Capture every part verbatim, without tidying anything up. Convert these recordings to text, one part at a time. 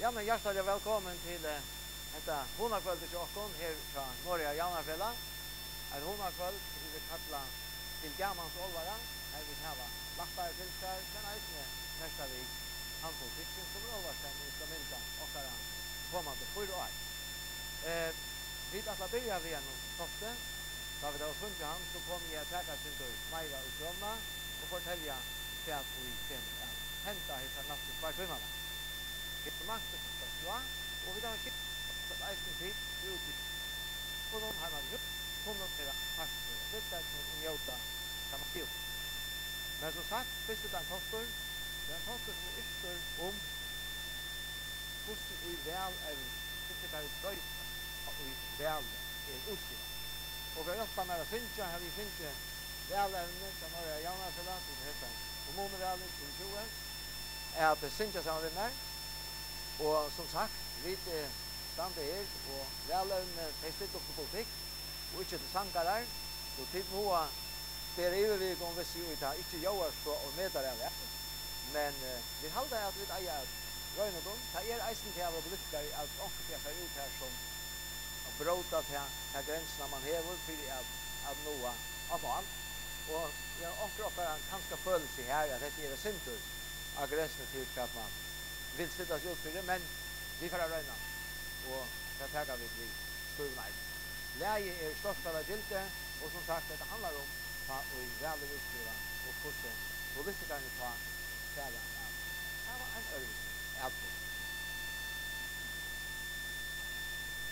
Ja, men hjartaliga vælkomin til, eh, hetta hugnakvøldið hjá okkum her frá Norðoyar Javnaðarfelag. Eitt hugnakvøld, sum vit kalla Til gamans álvara, har vit hava lættari tilfar, men eisini merkta við tann politikkin, sum er álvarsamur og skal mynda okkara komandi fýra ár. Eh, vit ætla at byrja við einum totti. Tá vit hava sungið hann, so komi eg at taka eitt sindur meira í krúnna og fortelja, hvat ið kemur at henda hesar næstu tveir tímarnar. Vit eru mangt at síggja frá, og vit hava skilt at eisini tit úti í kunnu heima við hús, kunnu vera partur av tiltakinum og njóta, kann man siga. Men sum sagt, fyrst er tað ein táttur, tað er ein táttur, sum er yrktur um, hvussu í valevni politikarar broyta, og í valið er útskrivað. Og fyri at hjálpa mær at syngja, havi eg fingið valevni hjá Norðoyar Javnaðarfelag til hetta kommunuvalið tjúgu tjúgu, at syngja saman við mær. Og sum sagt, vit, eh, standa her, og valevni, tey stilla upp til politikk og ikki til sangarar, so tit mugu bera yvir við tykkum, hvis eg í tað ikki ljóðar so og metar av. Men, eh, vit halda, at vit eiga at royna okkum. Tað er eisini tað at vera politikari, at onkuntíð at fara út har sum at bróta ta, ta grensuna, man hevur fyri at, at náa á mál. Og ja, onkur okkara kanska følir seg her, at hetta er eitt sindur á grensuni til, hvat man vil stilla seg út fyri, men vit fara at royna, og tað taka vit við stívum armi. Lagið er Stórskálagildi, og sum sagt, hetta handlar um, tá ið valið er útskrivað, og hvussu politikararnir tá fara at hava ein øðrvísi atburð.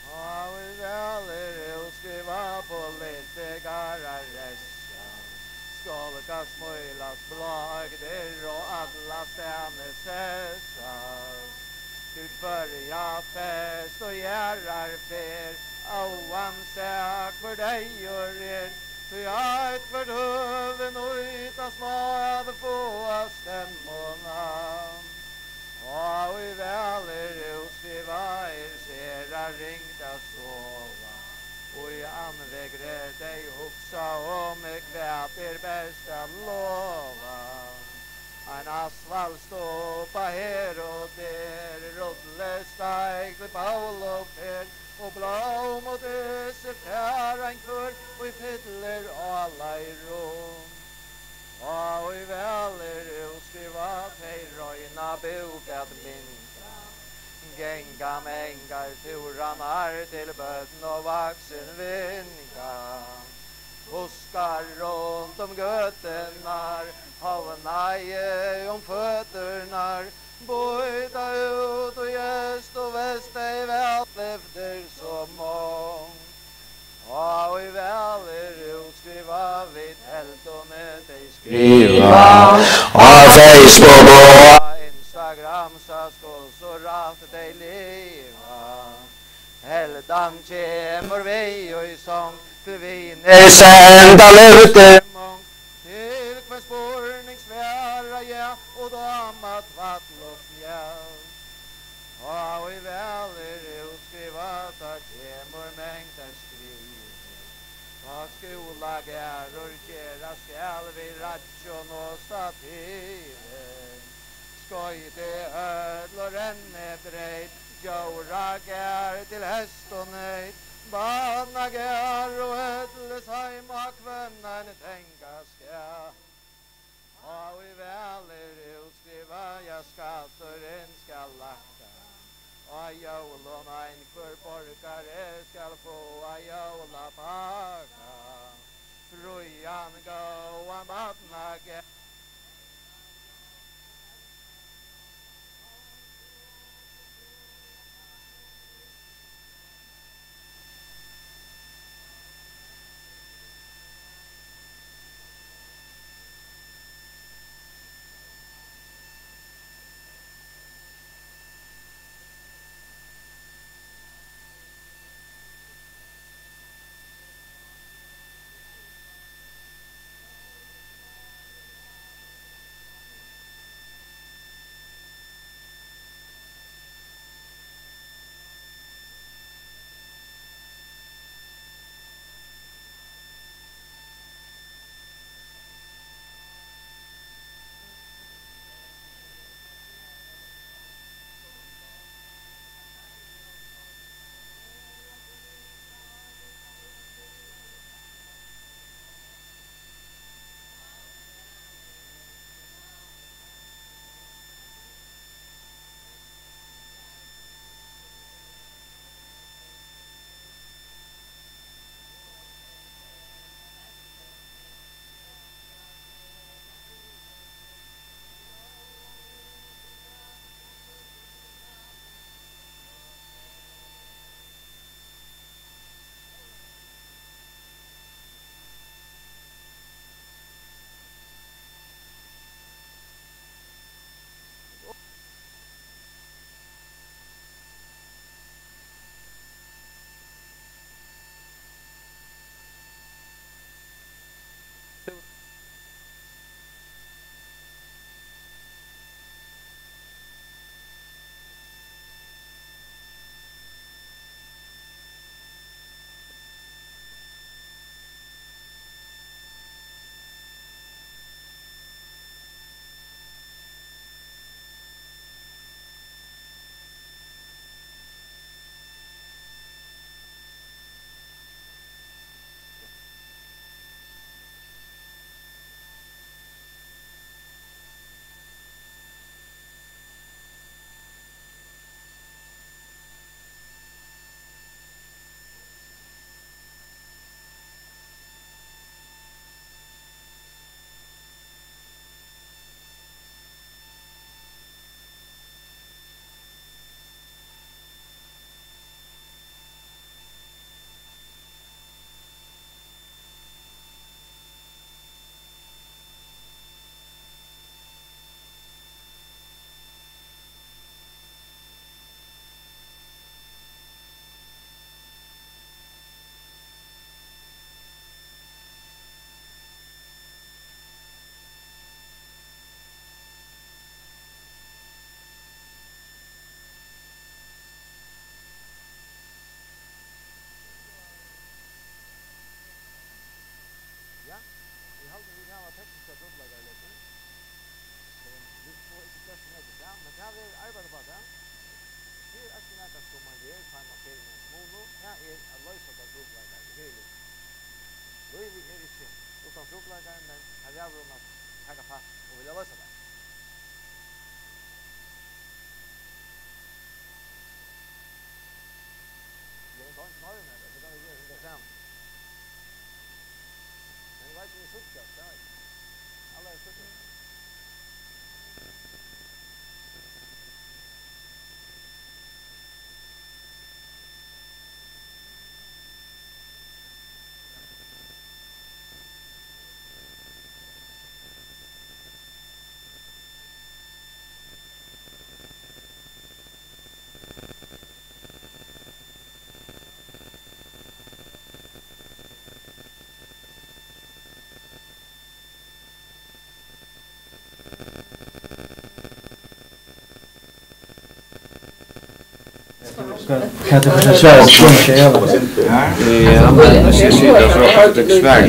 Tá ið valið er útskrivað, politikarar ressast, skálkast, smílast bláøgdir og allastaðni sessast. Til hvørja fest og aðrar ferð, óansæð hvør deyður er, tí á eitt hvørt høvi nýtast má at fáa stemmuna. Tá ið valið er útskrivað, er sera ringt at sova, í andvekri tey hugsa um, hvat er best at lova. Ein asfaltstupa her og der, rullisteik til Paul og Per, og blómudystir fær ein hvør, ið fyllir á leið runt. Tá ið valið er útskrivað, tey royna búk at mynda, ganga mangar túrarnar til børn og vaksin vinga. Kuska runt um gøturnar, havnaði um føturnar, býta út í eystur og vest, tey væl eftir so mong. Tá ið valið er útskrivað, vit telduni tey skriva, á Facebook og á Instagram, sæst hvussu rætt tey liva. Teldan kemur við í song, til vinir senda lyftir mong. Til hvønn spurning svara ja, og dáma tvætl og fjalt. Tá ið valið er útskrivað, tá kemur mangt at skriva. Tá skúlagarður gerast skal við raggjum og stativi, skoyti, høll og rennibreyt, djóragarð til hest og neyt, barnagarð og ellisheim, á hvønn ein tanga skal. Tá ið valið er útskrivað, ja, skatturin skal lækka, á jólum ein hvør borgari skal fáa jólapakka. Frían góðan barnagarð. Men har ræður um at taka fast og vilja loysa tað. Eg veit ikki, um eg sá tað, men eg veit, vit síggjast, ja. Alla vega síggjast. Hvat er for svær? Ja, men det skal jeg si, det er for at det er svær.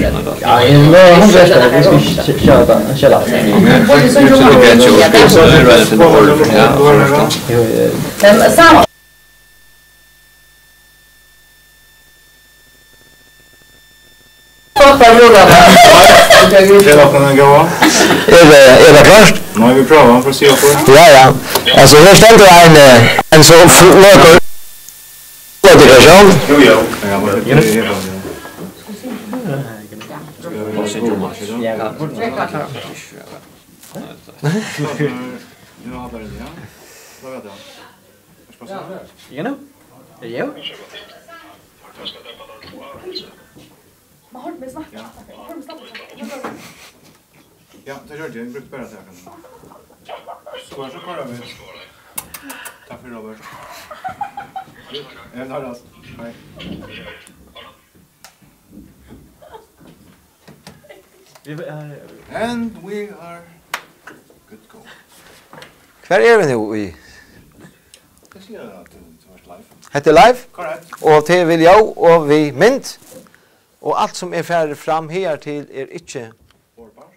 Ja, jeg må ha en rest av det, vi skal ikke kjøre den, kjøre den. Men så er det greit, så skal jeg si, det er veldig for dårlig. Ja, for det. Jo, eh. Tað er nokk ein góð. Er tað, er tað klárt? Nei, vit prøva, for at siga okkum. Ja, ja. Altso, her stendur ein, eh, ein so fløkur. Fløkur, sjá. Jo, jo. Ja, men det er Nú har bara det, ja. Då vet jag. Ska vi se. Ikke nå? Jo. Man har med snakk. Ja. Man har med snakk. Ja, det gjør det. Jeg brukte bare det her. Skål, så skåler vi. Takk for, Robert. Jeg tar det, altså. Hei. Vi, eh, And we are good to go. Hvar eru vit nú í? Eg sigi at tú, tú ert live. Hetta er live. Korrekt. Og tað er við ljóð og við mynd. Og alt sum er farið fram higartil er ikki Borðbart.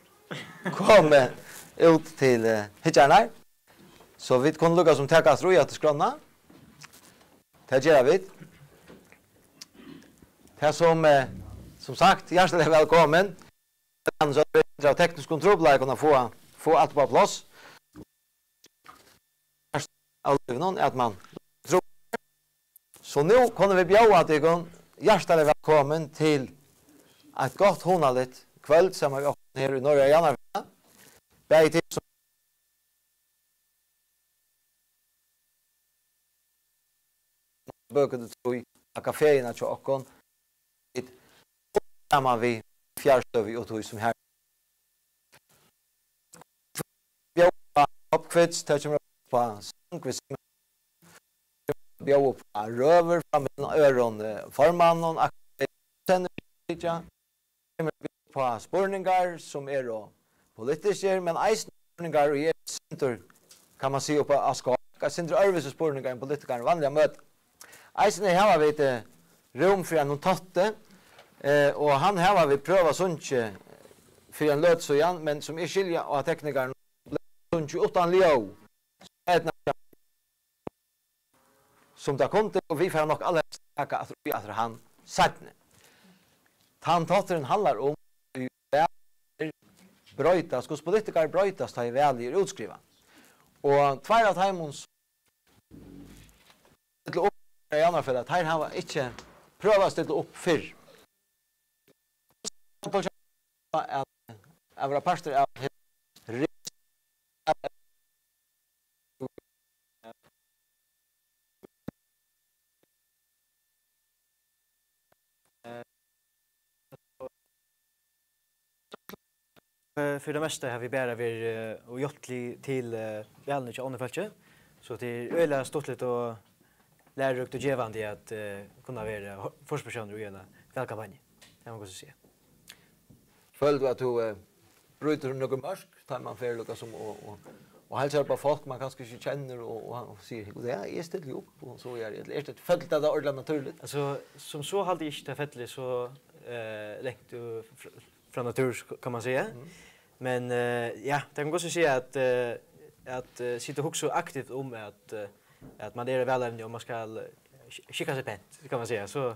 Komið út til, eh, hyggjararnar. So vit kunnu líka sum taka aftur í aftur skránna. Tað gera vit. Tað sum, eh, sum sagt, hjartaliga vælkomin. Annars er tað tekniskum trupulleika at fáa, fáa alt upp á pláss. Av lívinum, at man truplar. So nú kunnu vit bjóða tykkum hjartaliga vælkomin til eitt gott, hugnaligt kvøld saman við okkum her í Norra Javnarfjørð. Bæði tit sum bøkur til trý á kaféina hjá okkum. Vit saman við fjarstøðu og tí sum her bjóða upp á pop quiz, tað kemur upp á sang, vit bjóða upp á røður frá millum øðrum, eh, formanninum, Aksel Jensen, kemur upp á spurningar sum eru politiskir, men eisini spurningar ið eru sindur, kann man siga, upp á, á skák, eitt sindur øðrvísi spurningar enn politikarin vanliga møtir. Eisini hava vit, eh, rúm fyri einum tátti, eh, og hann hava vit prøvað sungið fyri ein løtu síðan, men sum eg skilji á teknikaranum, sungið uttan ljóð. Sum tað kundi, og vit fara nokk allarhelst taka aftur í aftur hann seinni. Tann tátturin handlar um, hvussu valið broytist, hvussu politikarar broytast, tá ið valið er útskrivað. Og tveir av teimum, sum stilla upp í Javnaðarfelag, teir hava ikki prøvað at stilla upp fyrr. At, at vera partur av Eh, fyri tað mesta hava vit bara verið, eh, og hjálpt til, til, eh, valini hjá onnur fólki. So tað er øgiliga stuttligt og læruríkt og gevandi at, eh, kunna vera ho-, forspørðsmaður í eini valkampanju. Tað má man gott siga. Følir tú at tú, eh, brýtur nøkur mørk, tá man fer líka sum og, og, og heilsar upp á fólk man kanska ikki kennir og, og, og sigur, "Ja, eg stilli upp," og so er, ella er tað, følir tú tað ordiliga natúrligt? Altso, sum so haldi eg ikki tað fellur so, eh, langt, eh, fr-, frá natúr, kann man siga. Mhm. Men, eh, ja, tað kann gott siga at, eh, at, eh, sita og hugsa aktivt um at, eh, at man er í valevni og man skal, eh, sk-, skikka seg pent, kann man siga. So,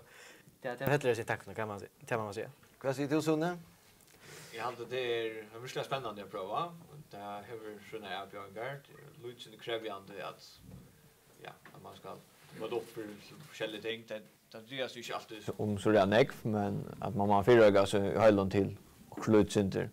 ja, tað fellur í tankarnar, kann man si-, tað má man siga. Hvat sigur tú, Sune? Eg haldi, tað er, tað er virkuliga spennandi at prøva. Tað hevur sínar avbjóðingar. Tað er lítið krevjandi at, ja, at mann skal møta upp fyri forskellige ting. Tað, tað dragast ikki altíð um so ræðuliga nógv, men at mann má fyrireika seg í heilum til okkurt lítið sindur.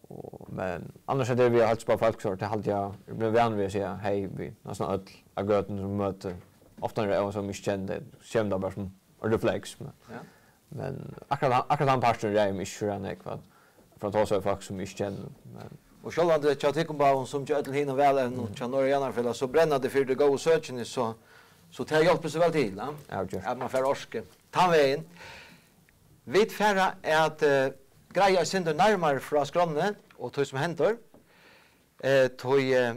Og, men annars er tað, vit hava heilt spæð fólk, so tað haldi eg, eg blívi vanur við at siga hey við næstan øll á gøtuni sum møti. Ofta er tað sum ikki kenni, tey koma bara sum ein refleks, men, ja, men akkurát, akkurát tann parturin ræði meg ikki so ræðuliga nógv, at, fyri at tosa við fólk sum eg ikki kenni, men. Og sjálvandi hjá tykkum báðum sum hjá øllum hinum vælevnum, mm, hjá Norðoyarfelagnum, so brenna tit fyri tí góðu søkini, so, so tað hjálpir so væl til, ja? Ja, gjørt. At mann fær orku. Tann vegin. Vit fara at, eh, greiða eitt sindur nærmari frá skránni og tí sum hendir. Eh, tí, eh,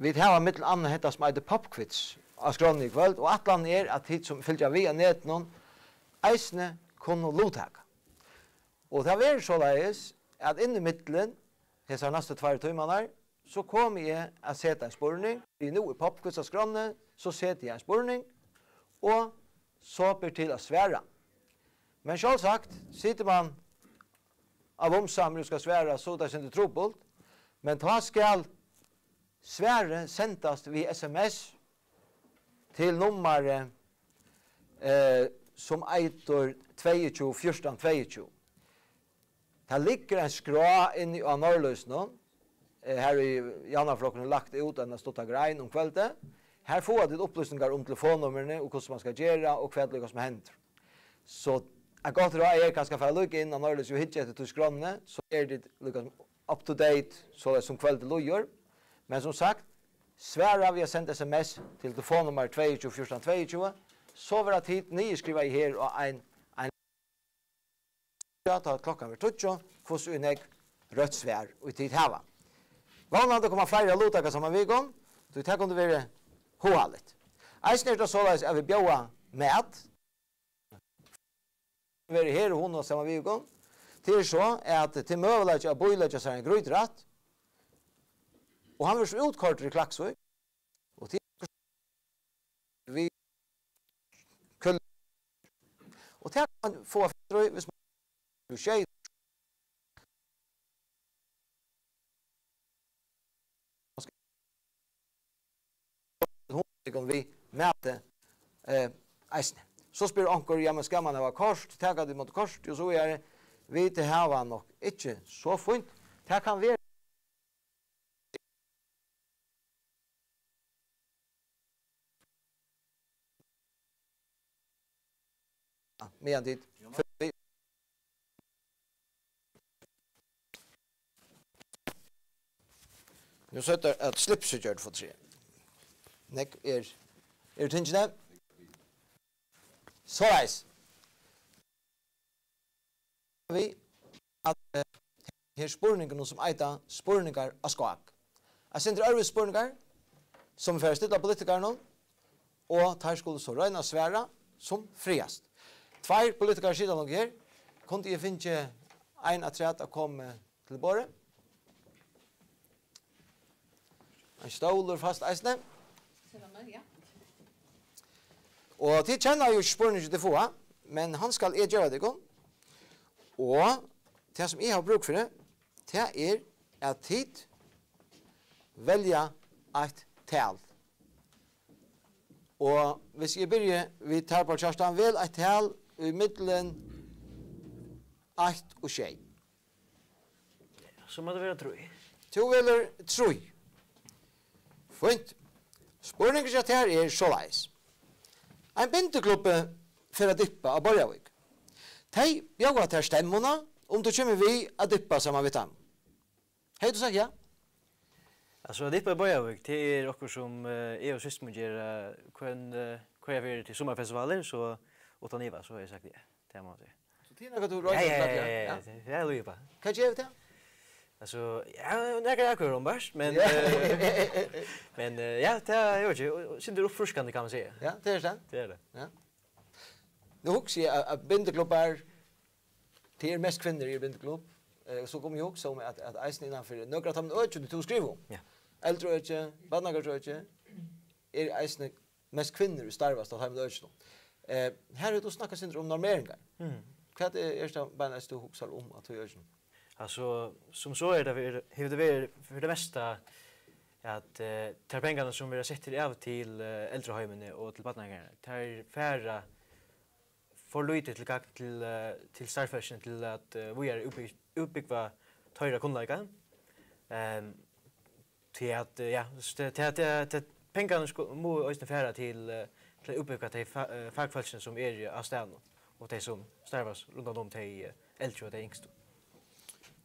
vit hava millum annað hetta sum eitur Pop Quiz á skránni í kvøld, og ætlanin er, at tit sum fylgja við á netinum eisini kunnu luttaka. Og tað verður soleiðis, at inn í millum hesar næstu tveir tímarnar, so komi eg at seta ein spurning. Tí nú er Pop Quiz á skránni, so seti eg ein spurning, og so ber til at svara. Men sjálvsagt, situr mann á vumsamri og skal svara, so er tað eitt sindur trupult. Men tá skal svarið sendast við S M S til nummarið, eh, sum eitur tveyogtjúgu fjúrtan tveyogtjúgu. Tað liggur ein skrá inni á Norðlýsinum, eh, har ið Javnaðarflokkurin hevur lagt út eina stutta grein um kvøldið. Har fáa tit upplýsingar um telefonnumrini og hvussu mann skal gera og hvat líka sum hendir. So eitt gott ráð er kanska at fara líka inn á Norðlýsið og hyggja eftir tí skránni, so eru tit líka up to date, soleiðis sum kvøldið líður. Men sum sagt, svara við at senda S M S til telefonnummar tveyogtjúgu fjúrtan tveyogtjúgu, so verða tit niðurskrivaði her á ein, ein, ja, tá klokkan verður tíggju, hvussu nógv røtt svar, ið tit hava. Vónandi koma fleiri at luttaka saman við okkum, tí tað kundi verið hugaligt. Eisini er tað soleiðis, at vit bjóða mat, verið her og hugnað saman við okkum. Tað er so, at tað er møguleiki at bíleggja sær ein grýturætt, og hann verður so útkoyrdur í Klaksvík, og tað er við køl-, og tað kann mann fáa fatur í, viss mann er sjey. Hon tekur við mati, eh, eisini. So spyr onkur, ja, men skal mann hava kort, taka tit ímóti korti og so víðari? Vit hava nokk ikki so fínt. Tað kann vera. Meðan tit Nú søgdu teir, at slipsið gjørdi fortreð. Nógv er, eru tingini. Soleiðis. Við at, eh, her spurningunum sum eita spurningar á skák. Eitt sindur øðrvísi spurningar, sum vit fara at stilla politikarunum, og teir skulu so royna at svara sum frægast. Tveir politikarar sita longu her. Kundi eg fingið ein afturat at koma til borðið? Ein stólur fæst eisini. Sjálvandi, ja. Og tit kenna jú ikki spurningin, tit fáa, men hann skal eg geva tykkum. Og tað, sum eg havi brúk fyri, tað er, at tit velja eitt tal. Og viss eg byrji við tær, Páll Kjartan, vel eitt tal í millum eitt og sjey. So má tað vera trý. Tú velur trý. Fínt. Spurningurin hjá tær er soleiðis. Ein bindiklubbi fer at dippa á Borðoyarvík. Tey bjóða tær stemmuna, um tú kemur við at dippa saman við teimum. Hevði tú sagt ja? Altso, at dippa í Borðoyarvík, tað er okkurt sum, eh, eg og systir mín gera hvønn, eh, hvørja ferð til summarfestivalir, so uttan iva, so hevði eg sagt ja. Tað má eg siga. So tað er nakað, tú royndar ja, ja, ja, ja, ja, ja, ja, ja. Hvat gevur tað? Altso, ja, nakrar akøvur omanbert, men, ja, eh, men, eh, ja, tað er jú ikki, og, og sindur uppfrískandi, kann man siga. Ja, tað er tað. Tað er tað. Ja. Nú hugsi eg at, at bindiklubbar, tað er mest kvinnur í bindiklubb. Eh, so kom eg í hugsa um at, at eisini innanfyri nøkur av teimum økjum, tú skrivar um. Ja. Eldraøki, barnagarðsøki, er eisini mest kvinnur, ið starvast av teimum økjunum. Eh, her hevur tú snakkað sindur um normeringar. Mhm. Hvat er, er tað beinleiðis, tú hugsar um at tú økjum? Altso, sum so er tað, er, hevur tað verið fyri tað mesta, at, eh, tær pengarnar, sum verða settir av til, eh, eldraheimini og til barnagarðarnar, tær fara for lítið til gagn til, eh, til starvsfólkini til at, eh, víðari útbyg-, útbúgva teirra kunnleika. Ehm, tí at, eh, ja, s-, tað, tað, tað, tað, pengarnir sku-, mugu eisini fara til, eh, til at útbúgva tey fa-, eh, fakfólkini, sum eru á staðnum, og tey, sum starva s-, rundan um tey, eh, eldru og tey yngstu.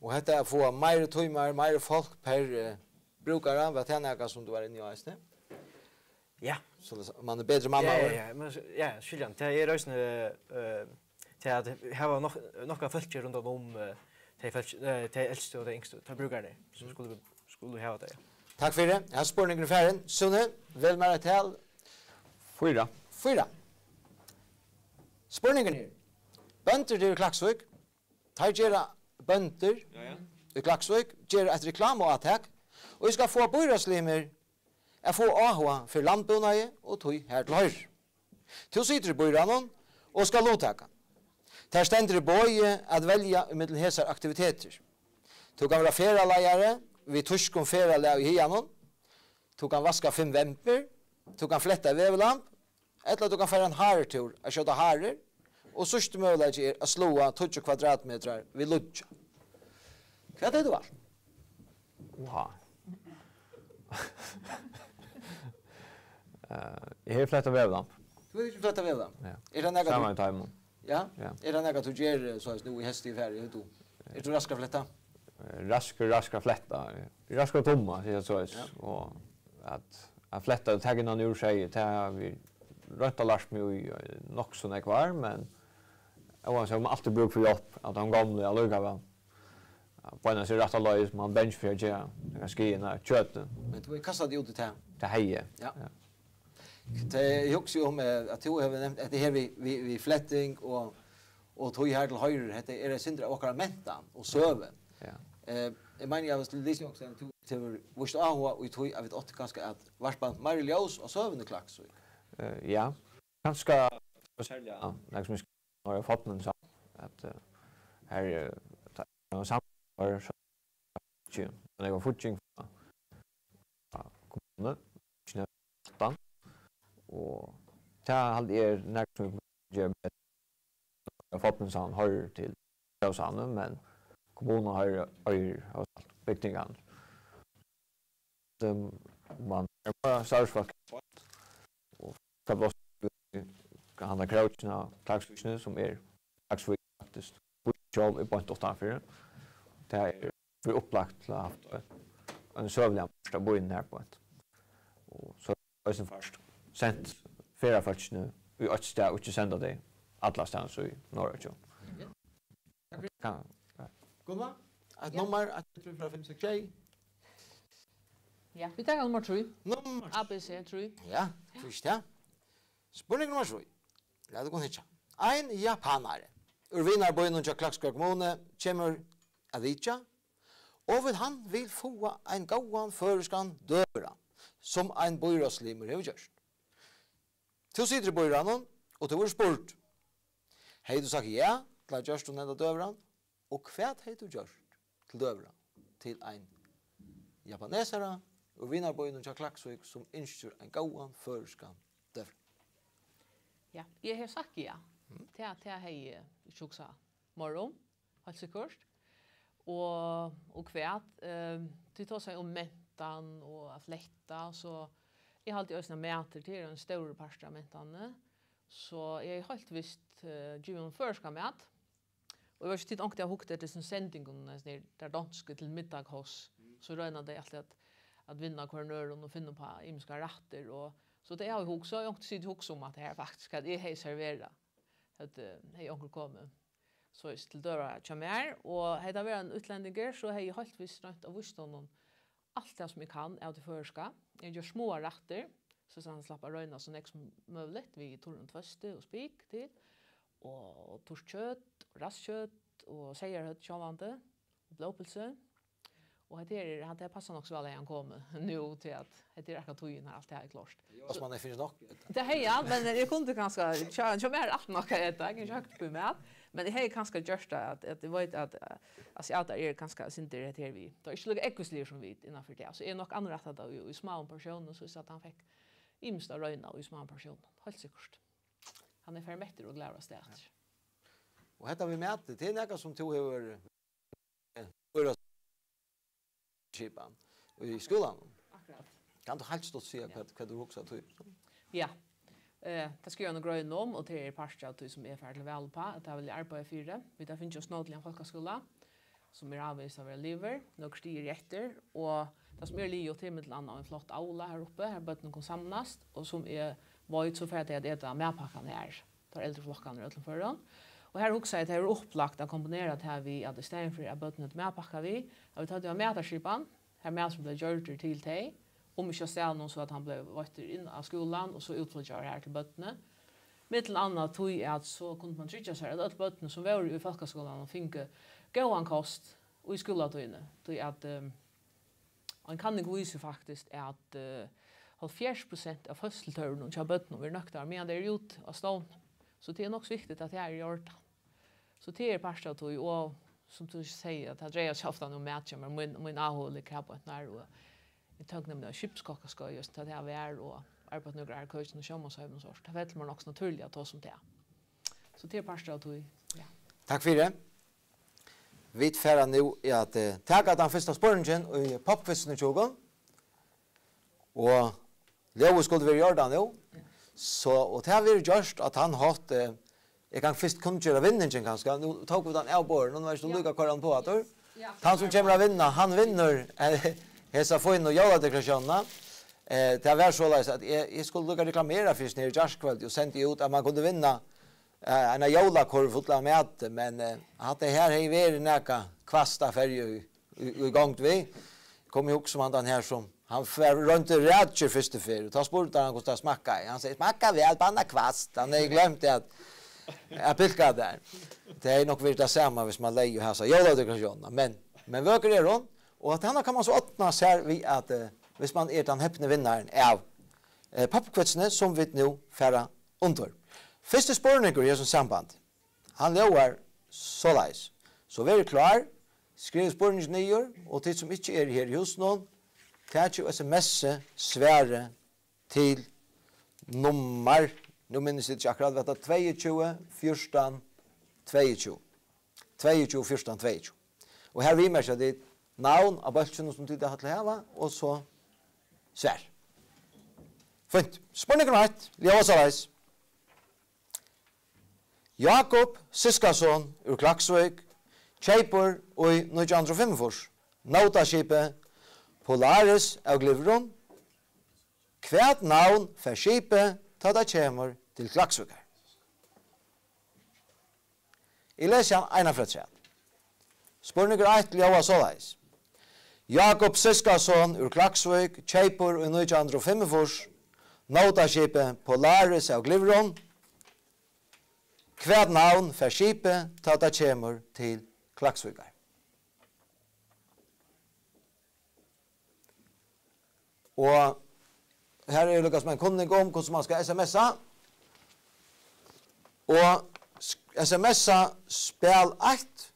Og hetta at fáa meiri tímar, meiri fólk per, eh, brúkara, var tað nakað, sum tú var inni á eisini? Ja. So man er betri mannaður? Ja, ja, ja, men s-, ja, skiljandi. Tað er eisini, eh, tað at hava nokk, nokk av fólki rundan um, eh, tey fólk, eh, tey elstu og tey yngstu, tey brúkararnir, sum skulu, skulu hava tað, ja. Takk fyri. Her er spurningurin farin. Sune, vel mær eitt tal. Fýra. Fýra. Spurningurin er: Bøndur eru í Klaksvík. Teir gera, bøndur Ja, ja. í Klaksvík gera eitt reklamuátak, og eg skal fáa býráðslimir at fáa áhuga fyri landbúnaði og tí har til hoyrir. Tú situr í býráðnum og skal luttaka. Tær stendur í boði at velja ímillum hesar aktivitetir. Tú kann vera ferðaleiðari við týskum ferðalag í haganum. Tú kann vaska fimm vembir. Tú kann fletta veðurlamb. Ella tú kann fara ein harutúr at skjóta harur. Og síðsti møguleiki er at sláa tíggju kvadratmetrar við lýggja. Hvat hevði tú valt? Wow. Eh, eg hevði flettað veðurlamb. Tú hevði ikki flettað veðurlamb? Ja. Er tað nakað Saman tú við teimum. Ja? Ja. Er tað nakað tú ger, eh, soleiðis nú í heyst, í fari, hevur tú? Ert tú raskur at fletta? Eh, raskur, raskur at fletta. Raskur at tumma, siga soleiðis. Ja. Og at, at fletta, taka inn á nýggj skeið, tað havi eg roynt at lært meg í, eh, nokk so nógv ár, men óansett, man altíð brúk fyri hjálp, at hann gamli allíkavæl. Beinleiðis er rætta leið, man er bangin fyri at gera nakað skaða kjøtið. Men tú hevði kastað teg út í tað? Tað hevði eg. Ja. Ja. Tað, eg hugsi um, eh, at tú hevur nevnt hetta her við, við, við fletting og, og tí har til hoyrir. Hetta er eitt sindur av okkara mentan og søgu. Ja. Eh, eg meini, eg havi lisið okkurt, at tú hevur víst áhuga í tí, at vit áttu kanska at varpa meiri ljós á søguna í Klaksvík. Eh, ja. Kanska serliga, ja, nakað sum eg skal Norra Fornminnissavn, at, eh, her, eh, ta-, og sam-, var so-, tju, men eg var fucking frá, frá kommunu, ikki nevnt aftan, og tað haldi eg er nakað sum ger betur. Fornminnissavn hoyrir til Tórshavn, men kommunan hoyrir, eigur hóast alt bygningarnar. Ehm, man er bara starvsfólk. Og skal blasta handa krókin á Klaksvíkini, sum er Klaksvík faktiskt. Sjálv er beint uttanfyri. Tað er fyri upplagt til at havt ein, ein søguligan part av býnum her beint. Og so eisini fært sent ferðafólkini í eitt stað og ikki senda tey allastaðni í Noregi. Takk fyri. Kann, ja. Gunvor, eitt Ja. nummar, eitt, tvey, trý, fýra, fimm, seks, sjey. Ja, vit taka nummar trý. Nummar A B C trý. Ja, fyrst, ja. Spurning nummar trý. Lat okkum hyggja. Ein japanari úr vinarbýnum hjá Klaksvíkar kommunu kemur at vitja, og vil, hann vil fáa ein góðan føroyskan døgurða, sum ein býráðslimur hevur gjørt. Tú situr í býráðnum, og tú verður spurd: Hevði tú sagt ja til at gjørt um henda døgurðan? Og hvat hevði tú gjørt til døgurða til ein japanesara úr vinarbýnum hjá Klaksvík, sum ynskir ein góðan føroyskan døgurða? Ja, eg hevði sagt ja. Mm. Tað, tað hevði eg ikki hugsað meir um, heilt sikkurt. Og, og hvat, eh, tit tosa um mentan og at fletta, so eg haldi eisini at matur, tað er ein stórur partur av mentanini. So eg hevði heilt vist, eh, givið honum føroyskan mat. Og eg veit ikki, tit onkuntíð hava hugt eftir hesum sendingum, hesum her, Der Danske til Middag hos, Mm. so royna tey altíð at, at vinna hvørjum øðrum og finna upp á ymiskar rættir. Og, so tað eg havi hugsað, eg onkuntíð sitið og hugsað um at tað her faktiskt, at eg hevði serverað, at, eh, hevði onkur komið soleiðis til døgurða hjá mær, og hevði tað verið ein útlendingur, so hevði eg heilt vist roynt at víst honum alt tað, sum eg kann av tí føroyska. Eg havi gjørt smáar rættir, so at hann slapp at royna so nógv sum møguligt við turrum tvøsti og spik til, og turt kjøt, og ræst kjøt, og seyðarhøvd sjálvandi, og blóðpylsu. Og hetta her er, hatta her passar nokk so væl, at hann kom nú, tí at hetta er akkurát tíðin, har alt tað her er klárt. Altso, man hevði funnið nokk. Tað hevði hann, men eg kundi kanska, tja, tja, mær er alt nokk at eta, eg kann ikki høgt upp í mat. Men eg hevði kanska gjørt tað, at, at eg veit, at, eh, asiatar eru kanska eitt sindur hetta her við. Teir eru ikki líka ógvusligir sum vit innanfyri tað. So eg hevði nokk innrættað tað í, í smáum portiónum, so at hann fekk ymiskt at royna í smáum portiónum. Heilt sikkurt. Hann er fermettur og glaður avstað aftur. Og hetta við mati, tað er nakað sum tú hevur, eh, skipan í skúlanum. Akkurát. Kanst tú heilt stutt siga, ja, hvat, hvat tú hugsar tí? Ja. Eh, tað skrivi eg eina grein um, og tað er partur av tí, sum eg fari til val uppá, at tað vil eg arbeiða fyri. Vit hava fingið okkum nú til ein fólkaskúla, sum er ávegis at vera liðugur. Nøkur stig eru eftir, og tað, sum er liðugt, tað er millum annað ein flott aula her uppi, har børnini kunnu samlast, og sum eg veit, so fara tey at eta matpakkan her. Teir eldru flokkarnir í øllum førum. Og her hugsaði eg, tað er upplagt at kombinera tað við, at í staðin fyri at børnini høvdu matpakka við, at vit høvdu ein matarskipan, har maturin bleiv gjørdur til tey, um ikki á staðnum, so at hann bleiv veittur inn á skúlan og so útflýggjaður her til børnini. Millum annað tí, at so kundi mann tryggja sær, at øll børnini, sum vóru í fólkaskúlanum, fingu góðan kost í skúlatíðini, tí at, ehm, ein kanning vísir faktiskt, at, eh, hálvfjerðs prosent av føðslutørvinum hjá børnum verður nøktaður, meðan tey eru úti á stovni. So tað er nokk so viktigt, at tað er í ordan. So tað er partur av tí, og sum tú sigur, at tað dreiar seg ofta um mat, hjá mær, mín, mín áhugi liggur har beint nær, og eg tók nemliga skipskokkaskeiðið, og so tað har var, og arbeitt nøkur ár í køkinum og sjómansheiminum og sovorðið. Tað fellur mær nokk so natúrligt at tosa um tað. So tað er partur av tí, ja. Takk fyri. Vit fara nú at, eh, taka tann fyrsta spurningin í popquizinum hjá okkum. Og ljóðið skuldi verið í ordan nú. So, og tað verður gjørt á tann hátt, eh, eg kann fyrst kunngera vinningin kanska. Nú tóku vit hann av borðinum, nú veitst tú, ja, líka koyra hann uppá aftur. Ja. Tann sum kemur at vinna, hann vinnur, eh, hesa fínu jóladekoratiónina. Eh, tað var soleiðis, at eg, eg skuldi líka reklamera fyri hesi her í gjárkvøldið og sendi út, at mann kundi vinna, eh, eina jólakurv fulla av mati, men, eh, hatta her hevði verið nakað hvasst av ferju í, í, í gongd við. Kom í hugsa um handan her, sum hann fer, royndi rækjur fyrstu ferð, og tá spurdi hann, hvussu tað smakkaði. Hann segði: "Smakkar væl, bara hvasst." Hann hevði gloymt at, at pilka tær. Tað hevði nokk verið tað sama, viss mann legði hasa jóladekoratiónina. Men, men vøkur er hon, og at hana kann mann so odna sær við at, eh, viss mann er tann hepni vinnarin av, eh, popquizini, sum vit nú fara undir. Fyrsti spurningur í hesum sambandi, hann ljóðar soleiðis. So verið klár, skrivið spurningin niður, og tit sum ikki eru her í húsinum, takið og S M S-ið svarið til nummar, nú minnist eg ikki akkurát, hvat tað, tveyogtjúgu fjúrtan tveyogtjúgu. Tveyogtjúgu fjúrtan tveyogtjúgu. Og her viðmerkja tit navn á bólkinum, sum tit hava til at hava, og so svar. Fínt. Spurningur eitt, ljóðar soleiðis. Jákup Ziskason úr Klaksvík keypir í nítjan hundrað og fimmogfýrs nótaskipið Polaris av Glyvrum. Hvat navn fær skipið, tá tað kemur til Klaksvíkar? Eg lesi hann eina ferð afturat. Spurningur eitt ljóðar soleiðis. Jákup Ziskason úr Klaksvík keypir í nítjan hundrað og fimmogfýrs nótaskipið Polaris av Glyvrum. Hvat navn fær skipið, tá tað kemur til Klaksvíkar? Og her er líka sum ein kunning um, hvussu mann skal S M S-a. Og s-, S M S-a spæl eitt.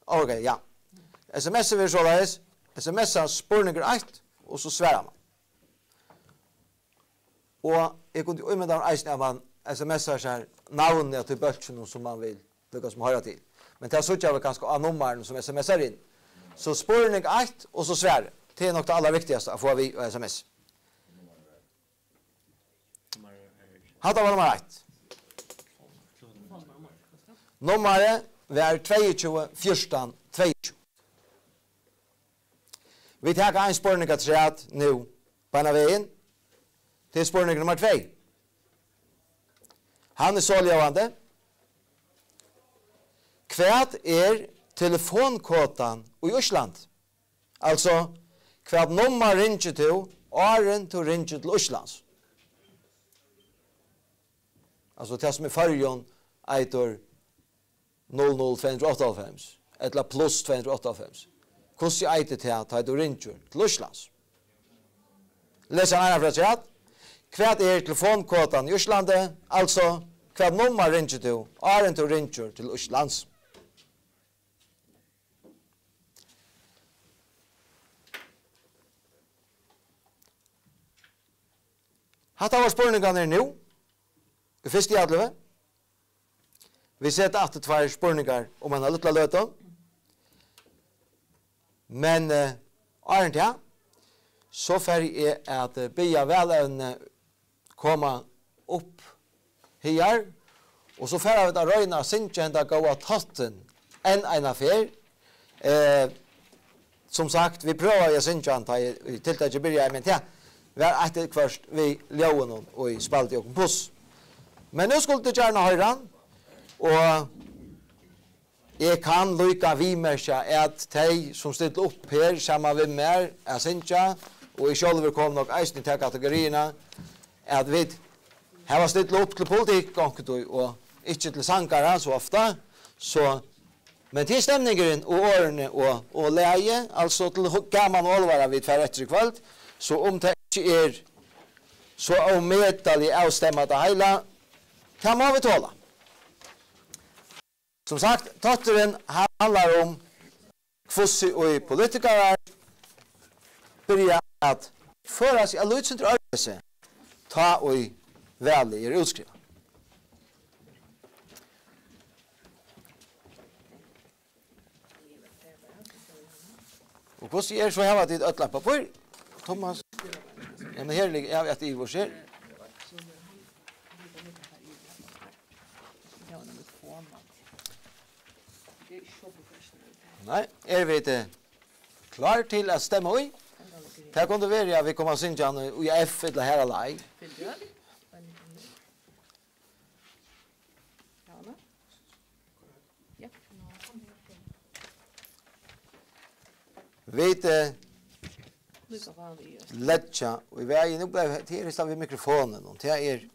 Ok, ja. S M S-ið verður soleiðis. S M S-a spurningur eitt, og so svarar mann. Og eg kundi ímynda mær eisini, at mann S M S-ar sær navnið á tí bólkinum, sum mann vil líka sum hoyra til. Men tað síggja vit kanska á nummarinum, sum S M S-ar inn. So spurning eitt, og so svarið. Tað er nokk tað allarviktigasta at fáa við á S M S. Hatta var nummar eitt. Nummarið var tveyogtjúgu fjúrtan tveyogtjúgu. Vit taka ein spurning afturat nú, beinan vegin. Tað er spurningur nummar tvey. Hann er soljóðandi. Hvat er telefonkodan í Íslandi? Altso, hvat nummar ringir tú, áðrenn tú ringir til Íslands? Altso, tað sum í Føroyum eitur null null tvey hundrað og áttaoghálvfems, ella pluss tvey hundrað og áttaoghálvfems. Hvussu eitur tað, tá tú ringir til Íslands? Les hann eina ferð afturat. Hvat er telefonkodan í Íslandi? Altso, Hvat nummar ringir tú, áðrenn tú ringir til Íslands? Hatta var spurningarnir nú, í fyrstu atløgu. Vit seta aftur tveir spurningar um eina lítla løtu. Men, eh, áðrenn tað, so fari eg at, eh, biðja valevnini koma upp higar, og so fara vit at royna at syngja henda góða táttin enn eina ferð. Eh, sum sagt, vit prøvaðu at syngja hann, tá eg, eg tiltakið byrjaði, men tað var eitt ella hvørt við ljóðinum, og eg spældi okkum puss. Men nú skuldu tit gjarna hoyra hann, og eg kann líka viðmerkja, at tey, sum stilla upp her saman við mær at syngja, og eg sjálvur kom nokk eisini í ta kategoriina, at vit hava stillað upp til politikk onkuntíð og ikki til sangarar so ofta, so, men til stemningurin og orðini og, og lagið, altso til hu-, gaman og álvara vit fara eftir í kvøld, so um tað ikki er so ómetaliga avstemmað tað heila, tað má vit tola. Sum sagt, tátturin handlar um, hvussu ið politikarar byrja at føra seg eitt lítið sindur øðrvísi, tá ið valið er útskrivað. Og hvussu er so, hava tit øll eitt pappír? Thomas? Ja, men her liggur, ja, at í vår her. Nei, eru vit, eh, klár til at stemma í? Tað kundi verið, at vit koma at syngja hann í F ella har á leið. Vit, eh, leggja í vegin. Nú bleiv, tað er í staðin við mikrofonin, og tað er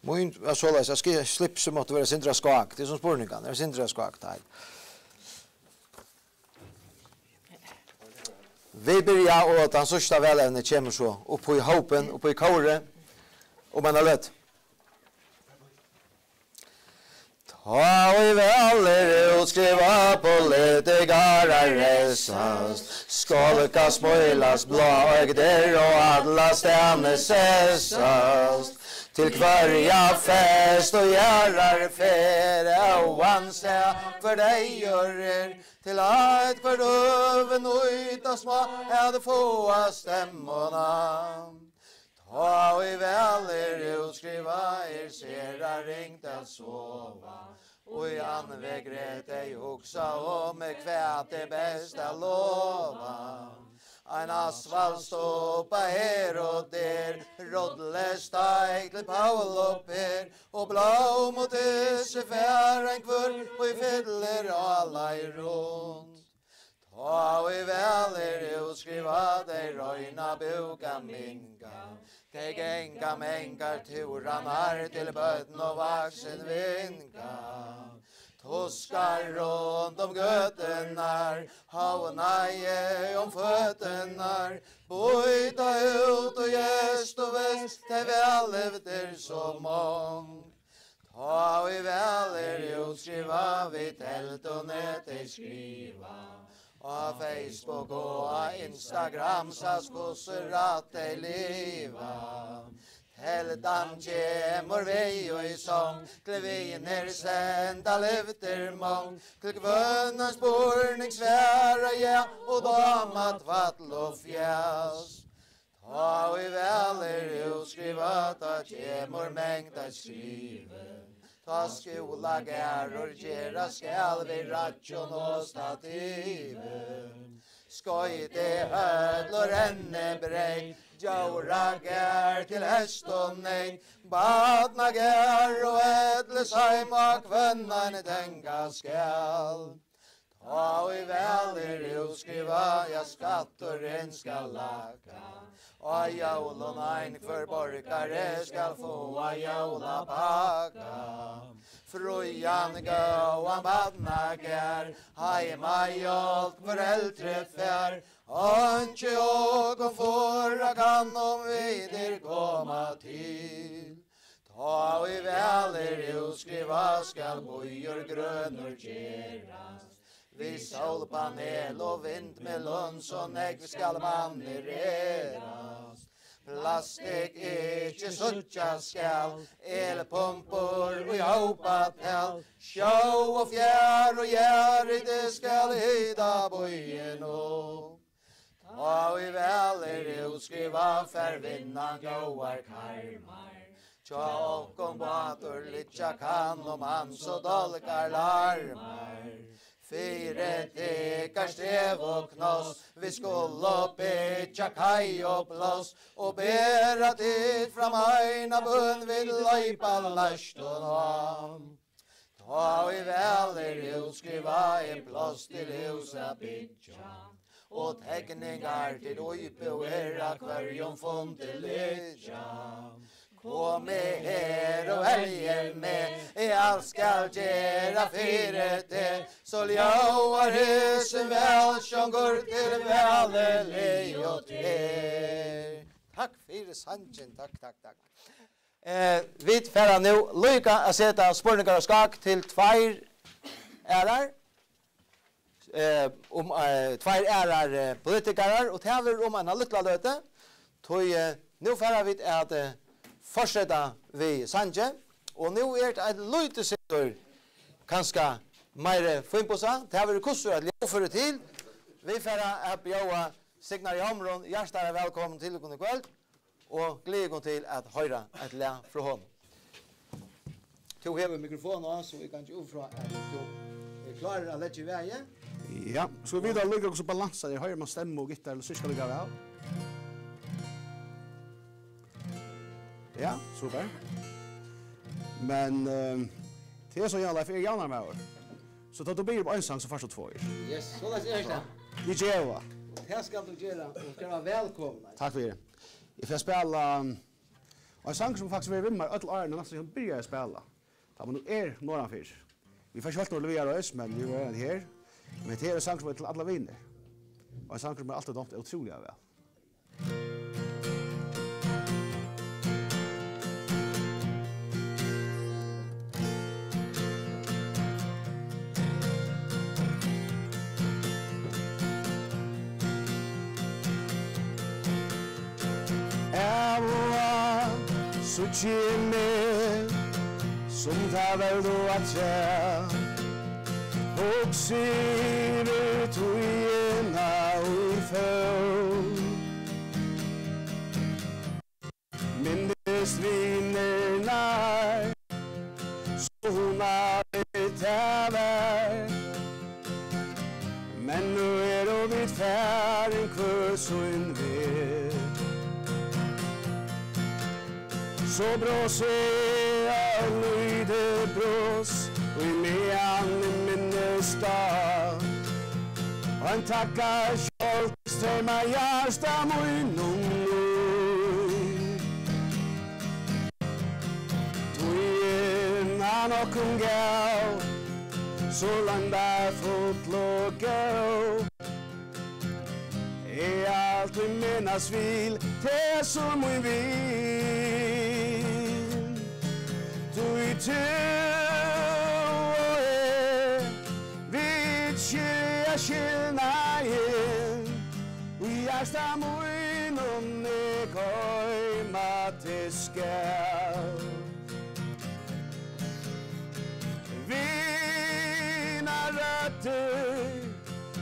mín, ja, soleiðis, at ski-, slipsið mátti vera sindra skákt. Tað er sum spurningarnir, er sindra skákt, nei. Vit byrja, og tann síðsta valevnið kemur so upp í hópin, upp í kórið, um eina løtu. Tá ið val er útskrivað, politikarar reisast, skálkast, smílast, bláoygdir og allastaðni sessast. Til hvørja fest og aðrar ferð, óansæð hvør deyður er, til eitt hvørt øvið nýtast má at fáa stemmuna. Tá ið val er útskrivað, er sera ringt at sova. Í andvekri tey hugsa um, hvat er best at lova. Ein asfaltstubba her og der, rullesteik til Paul og Per, og blómutyssið fær ein hvør, ið fyllir á leið runt. Tá ið val er útskrivað, tey royna búk at minka. Tey ganga mangar túrarnar til børn og vaksin vinka. Tuskar runt um gøturnar, havnaði um føturnar, býta út í eystur og vest, tey væl eftir so mong. Tá ið val er útskrivað, við telduni tey skriva. Á Facebook og á Instagram sæst, hvussu rætt tey liva. Teldan kemur við í song, til vinir senda lyftir mong, til hvønn ein spurning svara ja, og dáma tvætl og fjas. Tá ið val er útskrivað, tá kemur mangt at skriva. Tá skúlagarður gerast skal við raggjum og stativum. Skoytihøll og rennibreyt, djóragarð til hest og neyt, barnagarð og ellisheim á hvønn ein tenga skal. Tá ið val er útskrivað, ja, skatturin skal lækka. Á jólum ein hvør borgari skal fáa jólapakka. Frían góðan barnagarð, heimahjálp hvør eldri fær. Einki okum forða kann, um vit er koma til. Tá ið væl er útskrivað, skal býur grønur gerast. Við sólpanel og vindmyllum, so nógv skal manni rerast. Plastikk ikki síggjast skal, elpumpur í hópatal. Sjó og fjør og jarðhiti skal hita býin upp. Tá ið væl er útskrivað, fær vinnan góðar karmar. Hjá okkum bátur liggja kann, um hann so dálkar larmar. Fyri tykar stev og knoss, vit skulu byggja kai og pláss, og bera tit fram eina bøn, vit loypa leistum á. Tá ið væl er útskrivað, er pláss til hús at byggja, og tekningar til íbúðir á hvørjum fundi liggja. Komið her og veljið meg, eg alt skal gera fyri teg, so ljóðar hesin vælsangur til vælið og teg. Takk fyri sangin, takk, takk, takk. Eh, vit fara nú líka at seta spurningar á skákið til tveir aðrar, eh, um, eh, tveir aðrar, eh, politikarar, og tað verður um eina lítla løtu, tí, eh, nú fara vit at, eh, fortseta við sangi, og nú er tað eitt lítið sindur kanska meira fínpussað, tað verður hvussu at ljóðføra til. Vit fara at bjóða Signari Hamrun hjartaliga vælkomin til okkum í kvøld. Og gleði okkum til at hoyra eitt lag frá honum. Tú hevur mikrofon á, so eg gangi út frá, at tú ert klárur at leggja í vegin. Ja, so vit vita líka, hvussu balansað er. Hoyrir man stemmu og gittar, ella sirka líka væl? Ja, super. Men, ehm, tað er so, Jan Leif, eg er javnarmaður. So tá tú biður um ein sang, so fært tú tveir. Yes, soleiðis er tað. Vit geva. Og tað skal tú gera, og skal vera vælkomin. Takk fyri. Eg fari at spæla, um, ein sang, sum faktiskt verið við mær øll árini, næstan síðan eg byrjaði at spæla. Tá man nú er norðanfyri. Vit fara ikki heilt norður til Viðareiðis, men vit verða her. Men hetta er ein sangur, sum er til allar vinir. Og ein sangur, sum er altíð dámt ótrúliga væl. Av og á síggi eg meg, sum tað veldu afturat. Hugsi yvir tíðina, ið fór. Minnist vinirnar, so hugnaligt tað var. Men nú eru vit farin hvør sín veg. So brosi eg eitt lítið bros, í meðan eg minnist á. Ein takkar skjálvt streyma hjarta mínum í. Tíðin hann okkum gav, so loyndarfull og góð. Eg altíð minnast vil teg sum mín vin. Tí tú og eg, vit skilja skilnaðin. Í hjarta mínum eg goyma teg skal. Vinarrøddir,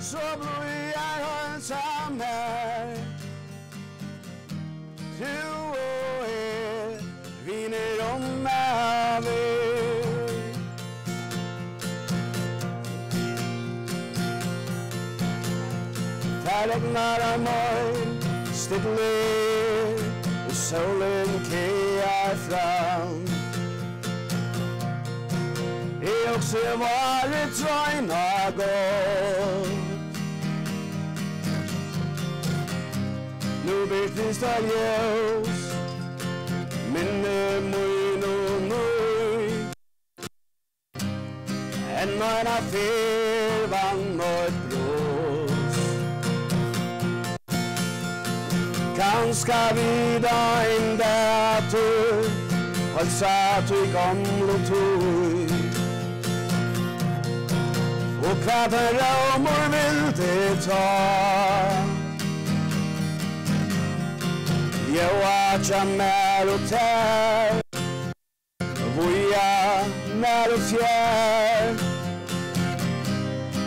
so blíðar heilsa mær. Tú og eg, vinir um ævir. Tað regnar av moy, stillir, og sólin kagar fram. Eg hugsi várið treina gott. Nú birtist eitt ljós, minni mínum í. Enn eina ferð vann eitt brot. Kanska vit ein dag aftur Heilsa tí gomlu tíð. Og hvat ein rómur vildi tá. Ljóða hjá mær og tær. Víða nær og fjær.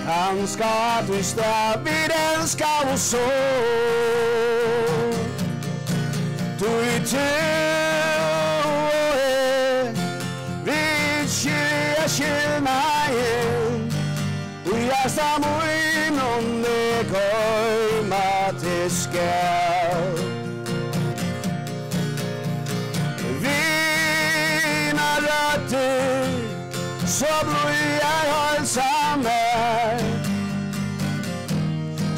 Kanska at í stað vit elska og so. Tí tú og eg, vit skilja skilnaðin. Í hjarta mínum eg goyma teg skal. Vinarrøddir, so blíðar heilsa mær.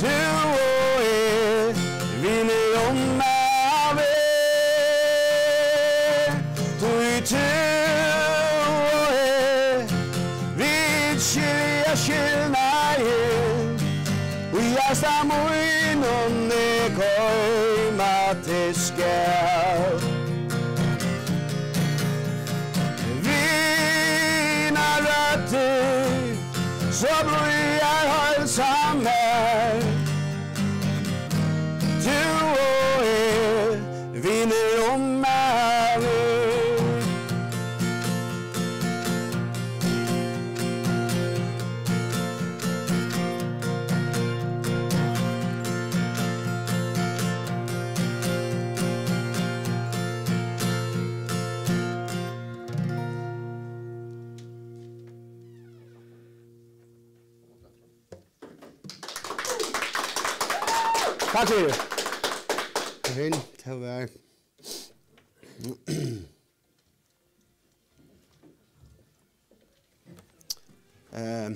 Tú og eg, vinir um ævir. Tí tú og eg, vit skilja skilnaðin. Í hjarta mínum eg goyma teg skal. Vinarrøddir, so blíðar heilsa mær. Tú og eg, vinir um ævir. Takk fyri. Hin, tað var. Ehm,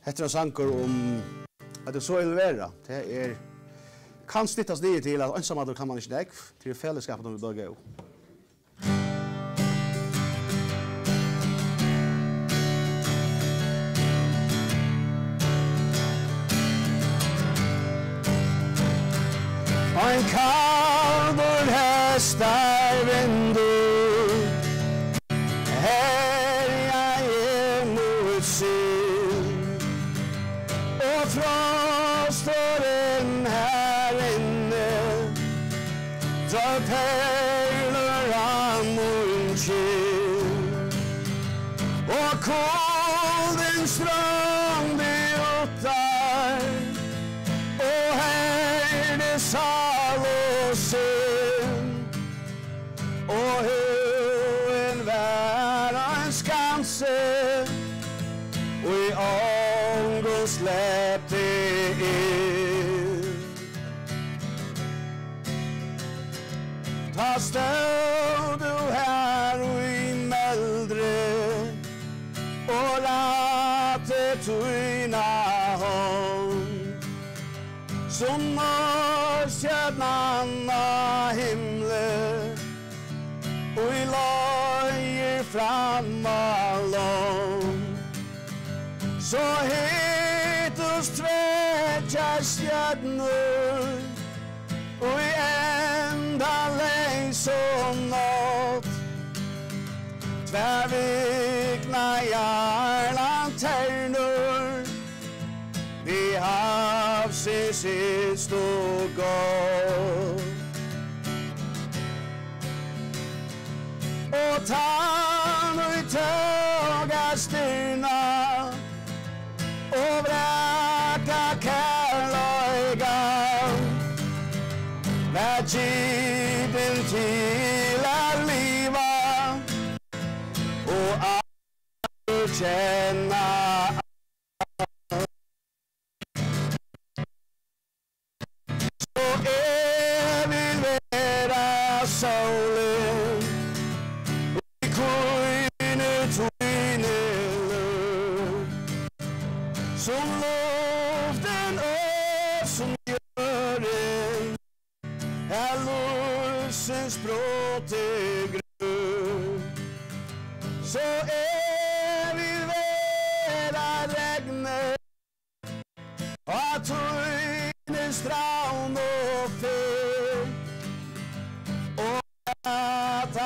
hetta er ein sangur um, at tað so vil vera. Tað er, kann styttast niður til, at einsamallur kann mann ikki nógv, tí í felagsskap at vit blíva góð. Ein kaldur hestarvindur herjaði mítt sinn, og frosturin har inni dró perlur á mín kinn, og kuldin strongdi uttar og herdi sál og sinn, og húðin var ein skansi, ið ongum slepti inn. Tá stóð tú har í meldri og rætti tína hond, sum nátstjørnan á himli, ið leiðir fram á lond. So hittust tvær stjørnur í endaleysum nátt, tvær viknaðar lanternur við havsins ytstu gát. Og tann, ið tók at stirna og vraka kærleikan, var gitin til at liva og at kenna. So eg vil vera sólin í kvínu tíni lúr, sum luftin og sum jørðin, har lívsins brot er grøn. So eg vil vera regnið á tíni strævnu ferð, og at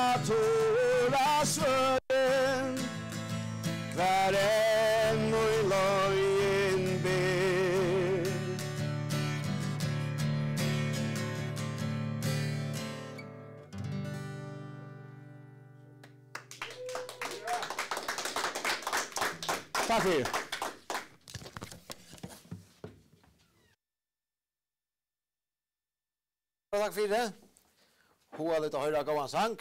Takk fyri. Takk fyri. Hugaligt at hoyra góðan sang.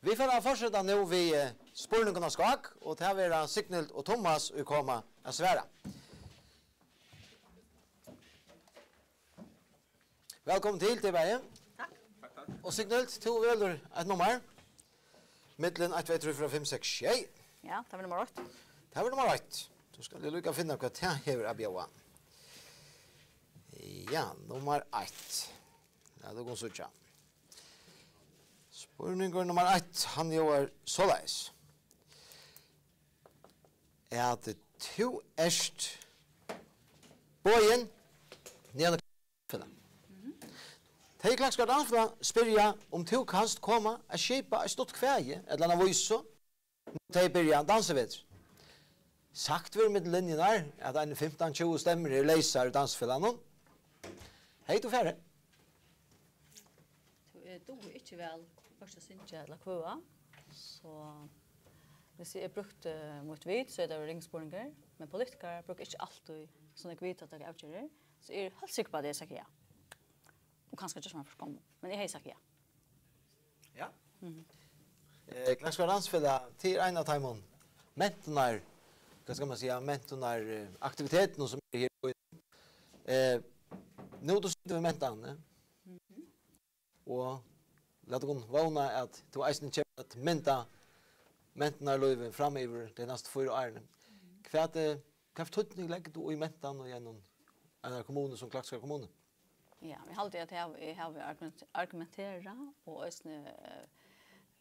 Vit fara at fortseta nú við, eh, spurningum á skák, og tað verða Signild og Tómas, ið koma at svara. Vælkomin til, tit bæði. Takk. Og Signild, tú velur eitt nummar. Millum eitt, tvey, trý, fýra, fimm, seks, sjey. Ja, tað var nummar eitt. Tað var nummar eitt. Tú skal eg líka finna hvat tað hevur at bjóða. Ja, nummar eitt. Ja, tú kanst síggja. Spurningur nummar eitt, hann ljóðar soleiðis. At tú ert boðin niðan á Klaksvíkar. Tey í Klaksvíkar Dansfelag spyrja, um tú kanst koma at skipa eitt stutt kvæði ella eina vísu, nú tey byrja dansivetur. Sagt verður millum linjurnar, at ein fimtan tjúgu stemmur eru leysar í dansifelagnum. Hevði tú farið? Tú, eg dugi ikki væl hvørki at syngja ella kvøða, so viss eg brúkti mítt vit, so er tað jú ringspurningur, men politikarar brúka ikki altíð so nógv vit at taka avgerðir, so eg eri heilt sikkur uppá, at eg hevði sagt ja. Og kanska gjørt mær forskomið, men eg hevði sagt ja. Ja. Mhm. Eh, Klaksvíkar Dansfelag, tað er ein av teimum mentunar, hvat skal man siga, mentunar, eh, aktivitetunum sum er her í, eh, nú tú situr við mentanini, eh? Mhm. Og lat okkum vóna, at tú eisini kemur at mynda mentanarlívið framyvir tey næstu fýra árini. Hvat, eh, hvat for týdning leggur tú í mentan í einum, einari kommunu sum Klaksvíkar kommunu? Ja, eg haldi, at eg havi, eg havi argument-, argumenterað og eisini, eh,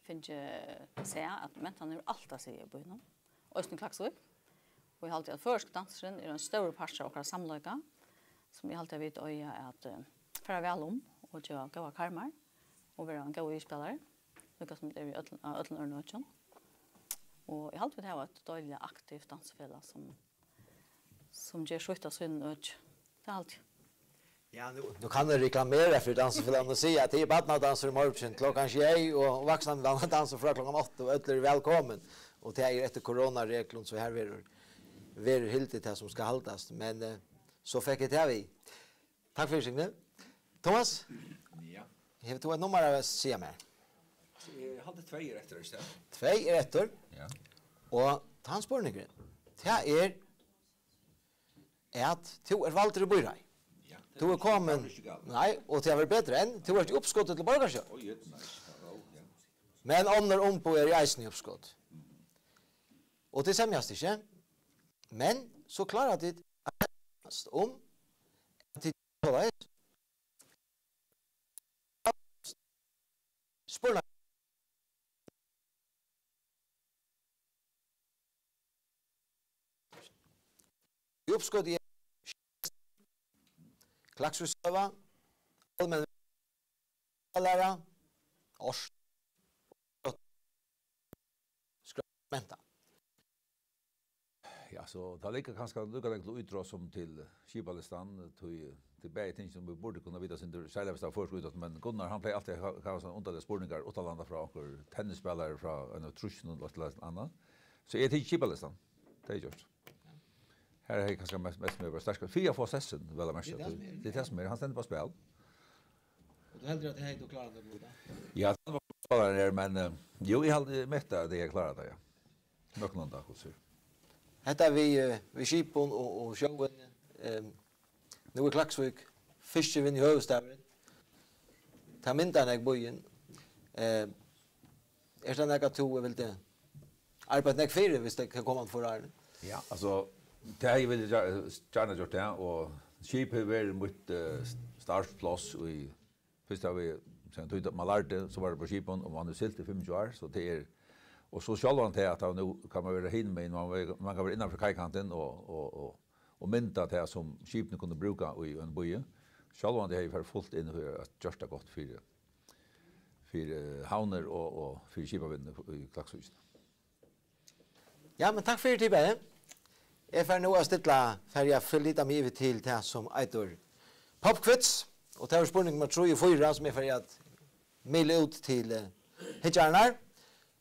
fingið sæð, at mentan hevur alt at siga í býnum. Eisini í Klaksvík. Og eg haldi, at føroyski dansurin er ein stórur partur av okkara samleika, sum eg haldi, at vit eiga at, eh, fara væl um og geva góðar karmar og vera ein góður viðspælari, líka sum vit eru í øllum, á øllum øðrum økjum. Og eg haldi, vit hava eitt deiliga aktivt dansifelag, sum, sum ger sítt av sínum øki. Tað haldi eg. Ja, nú, nú kann eg reklamera fyri dansifelagnum og siga, at tað er barnadansur í morgin klokkan sjey, og vakstrarnir dansa frá klokkan átta, og øll eru vælkomin. Og tað er eftir koronareglum, so her verður, verður hildið tað, sum skal haldast. Men, eh, so fekk eg tað við. Takk fyri, Signi. Tómas? Ja. Hevur tú eitt nummar at siga mær? Eg haldi, tvey er eftir, ikki tað? Tvey er eftir. Ja. Og tann spurningurin, tað er, at tú ert valdur í býráð. Ja, tú ert komin, nei, og tað verður betri enn, tú ert í uppskoti til borgarstjóran. Oj, oj, nei, ja, ja. Men onnur umboð eru eisini í uppskoti. Og tey semjast ikki. Men so klára tit at semjast um at tit soleiðis. Spurning. Í uppskoti er Klaksvíkar søga, almenn læra, árs, mentan. Ja, so tað liggur kanska líka langt til ítrótt sum til skipalistan, tí, tí bæði tingini, sum vit burdu kunnað vita, sum tú, serliga viss tað var føroysk ítrótt, men Gunnar, hann plagar altíð at ha-, hava sovorðnar undarligar spurningar uttanlanda frá onkrum tennisspælara frá einum trýssunum ella eitt ella annað. So eg taki skipalistan. Tað er gjørt. Her er kanska mest, mest meg bara sterkast. Fyri at fáa sessin, væl at merkja. Tað er tað sum er. Tað er tað sum er. Hann stendur bara á spæl. Og tú heldur, at tey høvdu klárað tað, Buda? Ja, tað var klárað her, men, eh, jú, eg haldi, eg meti, at tey hava klárað tað, ja. Nøkulunda, hvussu er. Hetta við, eh, við skipum og, og sjóin, eh, nú er Klaksvík fiskivinnuhøvuðsstaður. Tað myndar nógv býin. Eh, er tað nakað, tú vildi arbeitt nógv fyri, viss tað kann koma til fýra ár? Ja, altso, tað hevði eg gjar-, gjarna gjørt tað, og skip hevur verið mítt, eh, starvspláss í, fyrst av tí, síðan tí man lærdi, so var tað á skipum, og man hevur siglt í fimmogtjúgu ár, so tað er, og so sjálvandi tað, at nú kann man vera hinumegin, man, man kann vera innanfyri kaikantin og, og, og, og mynda tað, sum skipini kunnu brúka í einum býi. Sjálvandi hevði eg farið fult inn fyri at gjørt tað gott fyri, fyri, eh, havnir og, og fyri skipavinnuna í Klaksvíkini. Ja, men takk fyri, tit bæði. Eg fari nú at stilla, fari at forlita meg yvir til tað sum eitur Pop Quiz, og tað er spurning nummar trý og fýra, sum eg fari at miðla út til, eh, hyggjararnar.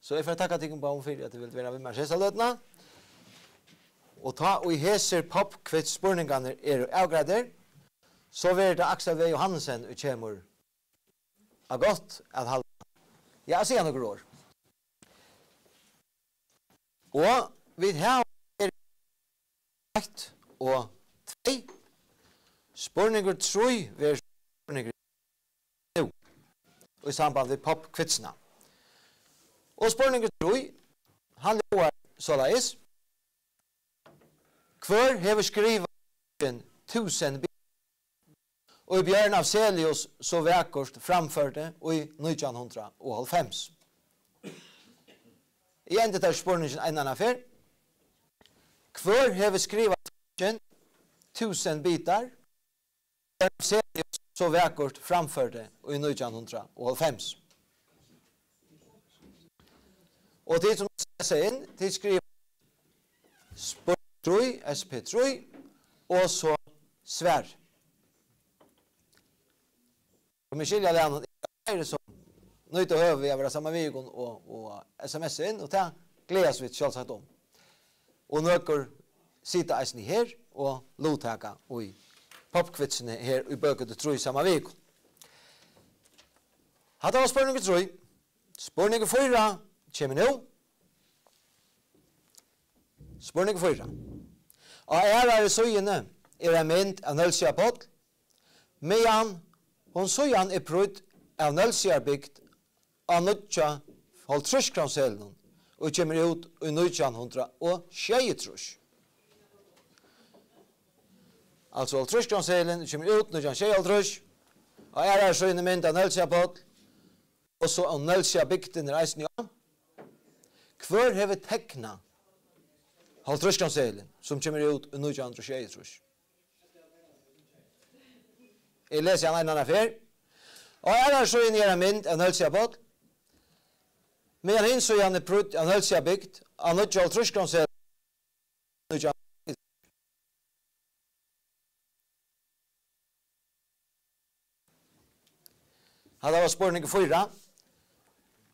So eg fari at takka tykkum báðum fyri, at tit vildu vera við mær hesa løtuna. Og tá ið hesir pop-quiz-spurningarnir eru avgreiddir, so verður tað Aksel V. Johannesen, ið kemur á gott at halda. Ja, at siga nøkur orð. Og vit hava her eitt og tvey. Spurningur trý verður spurningur nú í samband við pop-quizina. Og spurningur trý, hann ljóðar soleiðis. Hvør hevur skrivað ein túsund bi-, og Bjørn Afzelius so vakurt framførdi í nítjan hundrað og hálvfems? Eg endi tað spurningin enn eina ferð. Hvør hevur skrivað sangin Túsund bitar? Afzelius so vakurt framførdi í nítjan hundrað og hálvfems. Og tit sum lesa inn, tit skriva spurning trý, S P trý, og so svar. Og vit skilja, Leon, er fleiri sum nýta høvið at vera saman við okkum og, og S M S inn, og tað gleðast vit sjálvsagt um. Og nøkur sita eisini her og luttaka í pop-quizini her í Bøgøtu trý sama viku. Hatta var spurningur trý. Spurningur fýra kemur nú. Spurningur fýra. Á aðrari síðuni er ein mynd av Nólsoyar Páll, meðan hon síðan er prýdd av Nólsoyar bygd á nýggja hálvtrýsskrónuseðlinum, og kemur út í nítjan hundrað og sjeyogtrýss. Altso hálvtrýsskrónuseðilin kemur út nítjan sjeyoghálvtrýss, og aðrari síðuni mynd av Nólsoyar Páll, og so av Nólsoyar bygdin er eisini á. Hvør hevur teknað hálvtrýsskrónuseðilin, sum kemur út í nítjan hundrað og sjeyogtrýss? Eg lesi hann eina aðra ferð. Á aðrari síðuni er ein mynd av Nólsoyar Páll, meðan hin síðan er prýdd av Nólsoyar bygd á nýggja hálvtrýsskrónuseðlinum. Hatta var spurningur fýra,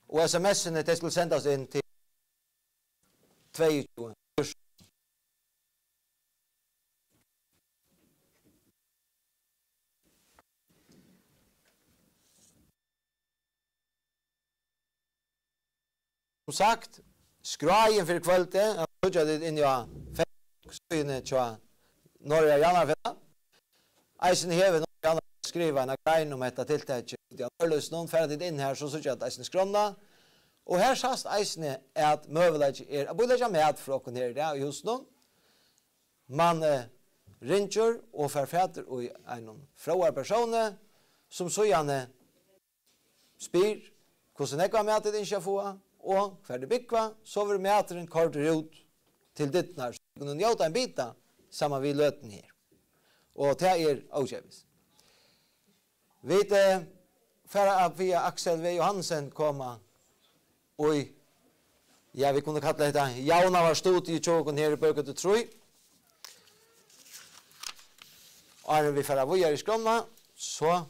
og S M S-ini, tey skulu sendast inn til tveyogtjúgu. Sum sagt, skráin fyri kvøldið, hann síggja tit inni á Facebook-síðuni hjá Norðoyar Javnaðarfelag. Eisini hevur Norðoyar Javnaðarfelag skrivað eina grein um hetta tiltakið úti á Norðlýsinum. Fara tit inn har, so síggja tit eisini skránna. Og har sæst eisini, at møguleiki er at bíleggja mat frá okkum her í dag í húsinum. Mann, eh, ringir og fær fatur í einum fróðari persóni, sum síðani spyr, hvussu nógvan mat tit ynskja at fáa, og hvar tit búgva, so verður maturin koyrdur út til dyrnar, so tit kunnu njóta ein bita saman við løtuni her. Og tað er ókeypis. Vit, eh, fara at biðja Aksel V. Johannesen koma í, ja, vit kunnu kalla hetta javnaðarstudio hjá okkum her í Bøgøtu trý. Áðrenn vit fara víðari í skránna, so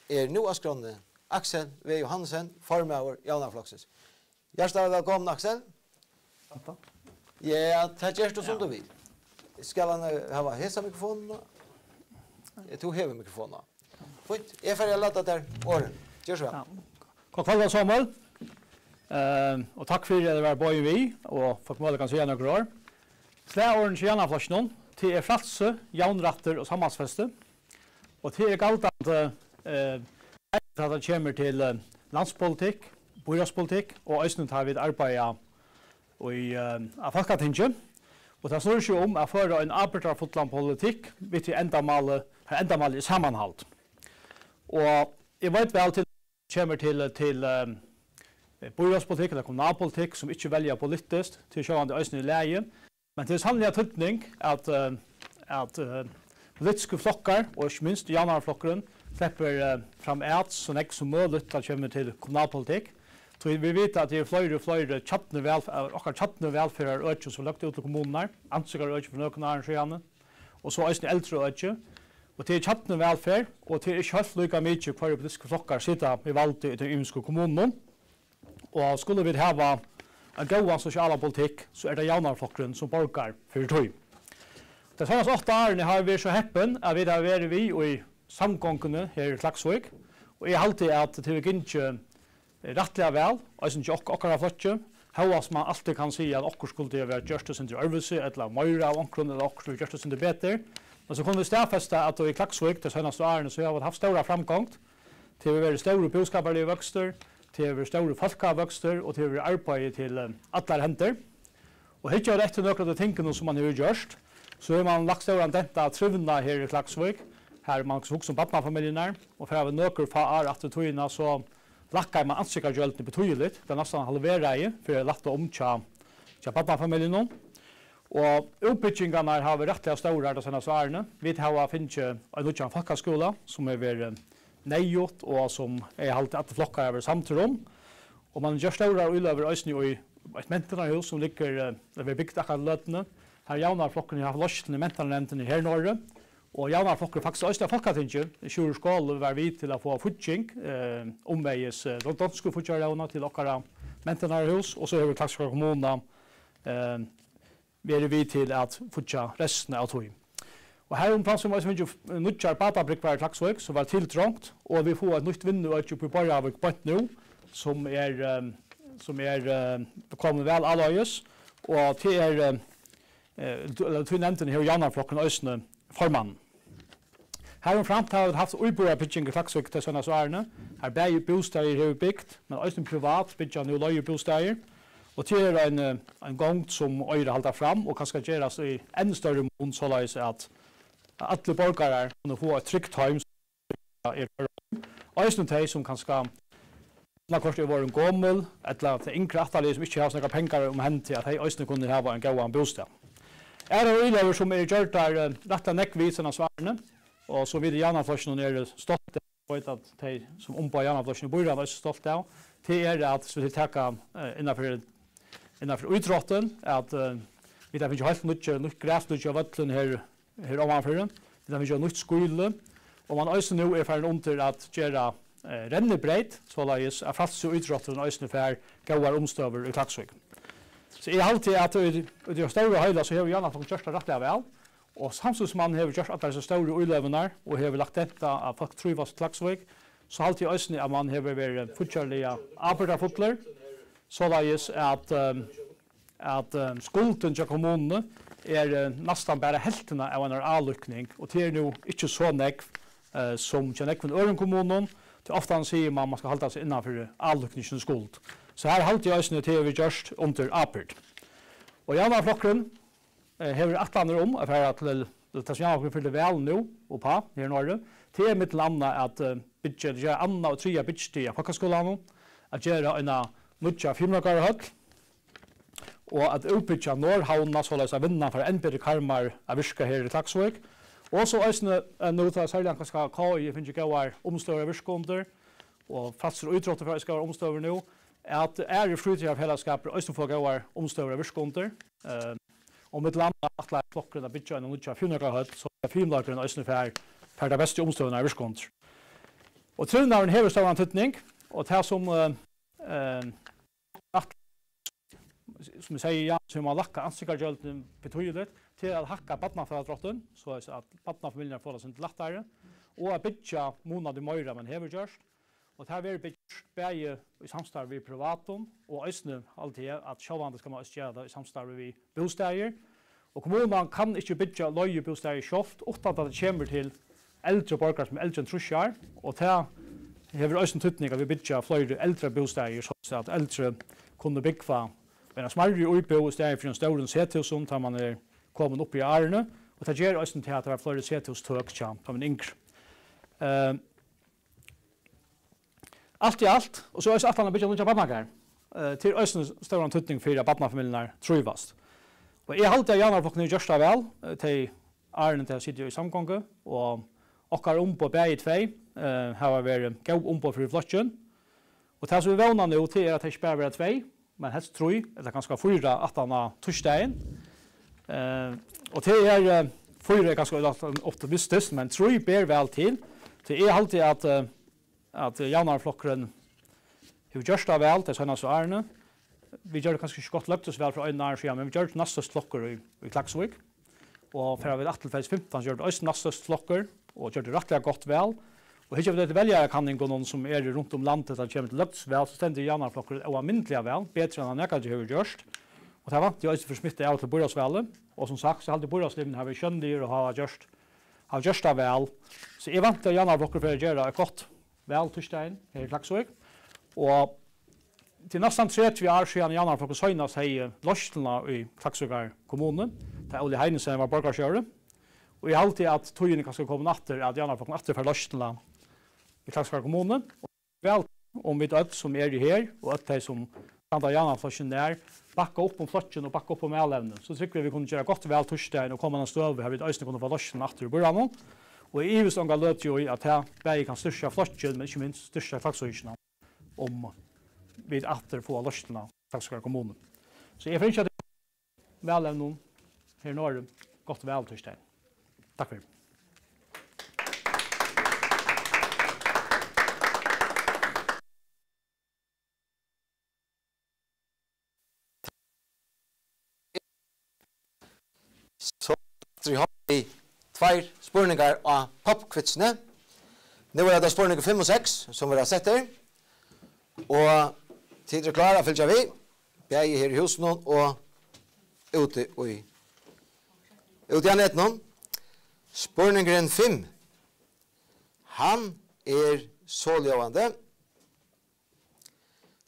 er nú á skránni Aksel V. Johannesen, formaður Javnaðarflokksins. Hjartaliga vælkomin, Aksel. Takk. Ja, tað gert tú sum tú vil. Skal hann, eh, hava hesa mikrofonina? Eh, tú hevur mikrofonina. Fínt, eg fari at lata tær orðið. Ger so væl. Ja. Gott kvøld, Sámuel. Eh, og takk fyri at eg var boðin við, og fekk møguleikan at siga nøkur orð. Slagorðini hjá Javnaðarflokkinum, tað er frælsi, javnrættur og samhaldsfesti. Og tað er galdandi, eh, tá tað kemur til, eh, landspolitikk, býráðspolitikk og eisini tá vit arbeiða í, eh, á Fólkatingi. Og tað snýr seg um at føra ein ábyrgdarfullan politikk við tí endamáli, har endamálið er samanhald. Og eg veit væl, til kemur til, til, eh, býráðspolitikk ella kommunalpolitikk, sum ikki velja politiskt, tað er sjálvandi eisini í lagi. Men tað er sanniliga týdning, at, eh, at, eh, politisku flokkar, og ikki minst Javnaðarflokkurin, sleppur, eh, fram at so nógv sum møguligt, tá kemur til kommunalpolitikk. Tí vit vita, at tað eru fleiri og fleiri kjarnuvæl-, eh, okkara kjarnuvælferðarøki, sum er løgd út til kommunurnar, Andøkarøkið fyri nøkrum árum síðani, og so eisini eldri øki. Og tað er kjarnuvælferð, og tað er ikki heilt líka mikið, hvørjir politisku flokkar sita við valdið í teimum ymisku kommununum. Og skulu vit hava ein góðan sosialan politikk, so er tað Javnaðarflokkurin, sum borgar fyri tí. Tey seinastu átta árini havi eg verið so heppin, at vit hava verið við í samgonguni her í Klaksvík, og eg haldi, at tað hevur gingið rættiliga væl, eisini hjá ok-, okkara flokki, hóast mann altíð kann siga, at okkurt skuldi ha verið gjørt eitt sindur øðrvísi, ella meira av onkrum, ella okkurt verið gjørt eitt sindur betur. Men so kunnu vit staðfesta, at í Klaksvík tey seinastu árini, so hava vit havt stóra framgongd. Tað hevur verið stórur búskaparligur vøkstur, tað hevur verið stórur fólkavøkstur, og tað hevur verið arbeiði til, eh, allar hendur. Og hyggja vit eftir nøkrum av tingunum, sum mann hevur gjørt, so hevur mann lagt stóran dent á trivnað her í Klaksvík, har mann hugsa um barnafamiljurnar, og fara vit nøkur fá ár aftur í tíðina, so lækkaði mann andstyggisgjøldini betydeligt, tað næstan halveraði fyri at lætta um hjá, hjá barnafamiljunum. Og útbyggingarnar hava verið rættiliga stórar tey seinastu árini. Vit hava fingið ein nýggjan fólkaskúla, sum hevur verið neyðugt, og sum eg haldi allir flokkar hava verið samdir um. Og mann ger stórar íløgur eisini í eitt mentanarhús, sum liggur, eh, ella verður bygt akkurát í løtuni. Har Javnaðarflokkurin hevur havt leiðsluna í mentanarnevndini her norðuri. Og Javnaðarflokkurin faktiskt eisini á Fólkatingi, Sjúrður Skaale var við til at fáa fígging, eh, umvegis, eh, donsku fíggjarlógina til okkara mentanarhús, og so hevur Klaksvíkar kommuna, eh, verið við til at fíggja restina av tí. Og har umframt so hava vit eisini fingið nýggjar bátabrúgvar í Klaksvík, sum var tiltrongt, og vit fáa eitt nýtt vinnuøki uppi í Borðavík beint nú, sum er, eh, sum er, eh, komið væl áleiðis, og tað er, eh, eh, tú, ella tú nevndi, hevur Javnaðarflokkurin eisini formann. Har umframt hava vit havt íbúðarbygging í Klaksvík tey seinastu árini, har bæði bústaðir hevur bygt, men eisini privat byggja nú leigubústaðir. Og tað er ein, eh, ein gongd, sum eigur at halda fram og kanska gerast í enn størri mun, soleiðis at allir borgarar kunnu fáa eitt trygt heim, sum er, eisini tey, sum kanska annaðhvørt er vorðin gomul, ella tey yngru ættarliðini, sum ikki hava so nógvar pengar um hendi, at tey eisini kunnu hava ein góðan bústað. Aðrar íløgur, sum eru gjørdar, eh, rættiliga nógv við seinastu árini, og sum vit í Javnaðarflokkinum eru stolt av, veit at tey, sum umboða Javnaðarflokkin í býráðnum, eru eisini stolt av, tað er, at, so vit taka, eh, innanfyri, innanfyri ítróttin, at, eh, vit hava fingið heilt nýggj, nýtt graslíki á vøllin her, her omanfyri. Vit hava fingið nýtt skíli, og mann eisini nú er farin undir at gera, eh, rennibreyt, soleiðis at frælsi ítrótturin eisini fær góðar umstøður í Klaksvík. So eg haldi, at í, í tí stóra og heila, so hevur Javnaðarflokkurin gjørt tað rættiliga væl, og samstundis mann hevur gjørt allar hesar stóru íløgurnar og hevur lagt dent á, at fólk trívast í Klaksvík, so haldi eg eisini, at mann hevur verið fíggjarliga ábyrgdarfullur, soleiðis at, ehm, at, eh, skuldin hjá kommununi er, eh, næstan bara helvtina av einari álíkning, og tað er nú ikki so nógv, eh, sum hjá nógvum øðrum kommunum, tí ofta sigur mann, mann skal halda seg innan fyri álíkningarskuld. So har haldi eg eisini, at tað hevur verið gjørt undir ábyrgd. Og Javnaðarflokkurin, eh, hevur ætlanir um at fara til, til tað, sum Javnaðarflokkurin fylgdi væl nú og uppá her norðuri, tað er millum annað at, eh, byggja, gera annað og triðja byggistiga á fólkaskúlanum, at gera eina nýggja fimleikahøll, og at útbyggja Norðhavnina, soleiðis at vinnan fær enn betri karmar at virka her í Klaksvík. Og so eisini, eh, nú tá serliga kanska K I hevur fingið góðar umstøður at virka undir, og frælsir ítróttur fær eisini góðar umstøður nú, at aðrir frítíðarfelagsskapir eisini fáa góðar umstøður at virka undir. Eh, og millum annað ætlar flokkurin at byggja eina nýggja fimleikahøll, so at fimleikurin eisini fær, fær tær bestu umstøðurnar at virka undir. Og trivnaðurin hevur stóran týdning, og tað sum, eh, eh, at, sum eg sigi, ja, so má lækka andstyggisgjøldini betydeligt, til at hækka barnafrádráttin, so at barnafamiljurnar fáa tað sindur lættari, og at byggja munandi meira, enn man hevur gjørt. Og tað verður bygt bæði í samstarvi við privatum, og eisini haldi eg, at sjálvandi skal man eisini gera tað í samstarvi við bústaðir. Og kommunan kann ikki byggja leigubústaðir sjálvt, uttan at tað kemur til eldri borgarar, sum eru eldri enn trýss ár, og tað hevur eisini týdning, at vit byggja fleiri eldrabústaðir, so at eldri kunnu búgva í einum smærri íbúð í staðin fyri einum stórum sethúsum, tá man er komin upp í árini, og tað ger eisini til, at tað verða fleiri sethústøk hjá teimum yngru. Eh, alt í alt, og so er eisini ætlanin at byggja nýggjan barnagarð. Eh, tað er eisini stóran týdning fyri, at barnafamiljurnar trívast. Og eg haldi, at Javnaðarflokkurin hevur gjørt tað væl, eh, tey árini tey hava sitið í samgongu, og okkara umboð bæði tvey, eh, hava verið góð umboð fyri flokkin. Og tað, sum vit vóna nú, tað er, at tey ikki bara verða tvey, men helst trý, ella kanska fýra aftan á týsdagin. Eh, og tað er, eh, fýra er kanska optimistiskt, men trý ber væl til. Tí eg haldi, at, eh, at Javnaðarflokkurin hevur gjørt tað væl tey seinastu árini. Vit gjørdu kanska ikki gott løgtingsval fyri einum ári síðan, men vit gjørdu næststørsti flokkur í, í Klaksvík. Og fara vit aftur til tvey túsund og fimtan, gjørdu eisini næststørsti flokkur, og gjørdu rættiliga gott val. Og hyggja vit eftir veljarakanningum, sum eru runt um landið, tá kemur til løgtingsval, so stendur javnaðarflokkurin óalmindiliga væl, betri enn hann nakrantíð hevur gjørt. Og tað vænti eg eisini fyri smitta av til býráðsvalið. Og sum sagt, so haldi býráðslimirnir hava verið sjónligir og hava gjørt, hava gjørt tað væl. So eg vænti, at javnaðarflokkurin fer at gera eitt gott val týsdagin her í Klaksvík. Og til næstan tretivu ár síðan javnaðarflokkurin seinast hevði leiðsluna í Klaksvíkar kommunu, tá Óli Heinesen var borgarstjóri. Og eg haldi, at tíðin er kanska komin aftur, at javnaðarflokkurin aftur fær leiðsluna í Klaksvíkar kommunu. Og væl, um vit øll sum eru her, og øll tey sum standa javnaðarflokkin nær, bakka upp um flokkin og bakka upp um valevnið, so trúgvi eg, vit kunnu gera gott val týsdagin og koma á eina støðu, har vit eisini kunnu fáa leiðsluna aftur í býráðnum. Og eg ivist onga løtu í, at tað bæði kann styrkja flokkin, men ikki minst styrkja Klaksvíkina, um vit aftur fáa leiðsluna í Klaksvíkar kommunu. So eg fari at ynskja valevnum her norður gott val týsdagin. Takk fyri. So, aftur í hálvleik, tveir spurningar á pop-quizini. Nú er tað spurningur fimm og seks, sum verða settir. Og tit eru klár at fylgja við, bæði her í húsinum og úti í, úti á netinum. Spurningurin fimm, hann er soljóðandi.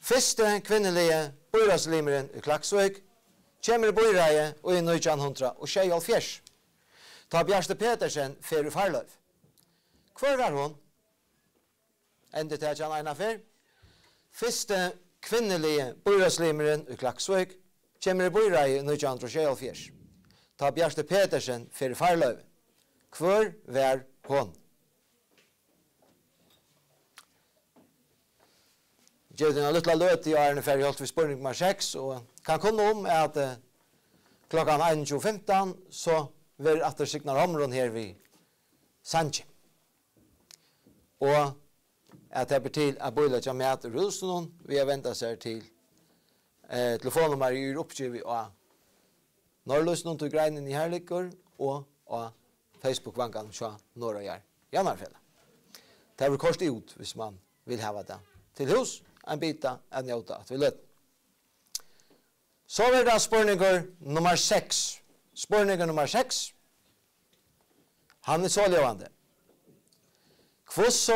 Fyrsti kvinnuligi býráðslimurin í Klaksvík kemur í býráðið í nítjan hundrað og sjeyoghálvfjerðs, tá Bjarti Petersen fer í farloyvi. Hvør var hon? Endurtaki hann eina ferð. Fyrsti kvinnuligi býráðslimurin í Klaksvík kemur í býráðið í nítjan hundrað og sjeyoghálvfjerðs, tá Bjarti Petersen fer í farloyvi. Hvør var hon? Gev tær eina lítla løtu, áðrenn eg fari í holt við spurning nummar seks, og kann kunna um, at, eh, klokkan einogtjúgu fimtan, so verður aftur signaður á Hamrun her við sangi. Og at tað ber til at bíleggja mat úr húsinum við at venda sær til, eh, telefonnummarið, ið er uppgivið á Norðlýsinum, tí greinin her liggur, og á Facebook-vanganum hjá Norðoyar Javnaðarfelag. Tað verður koyrt út, hvis man vil hava tað til hús, ein bita at njóta aftur við løtuni. So verður tað spurningur nummar seks. Spurningur nummar seks. Hann er soljóðandi. Hvussu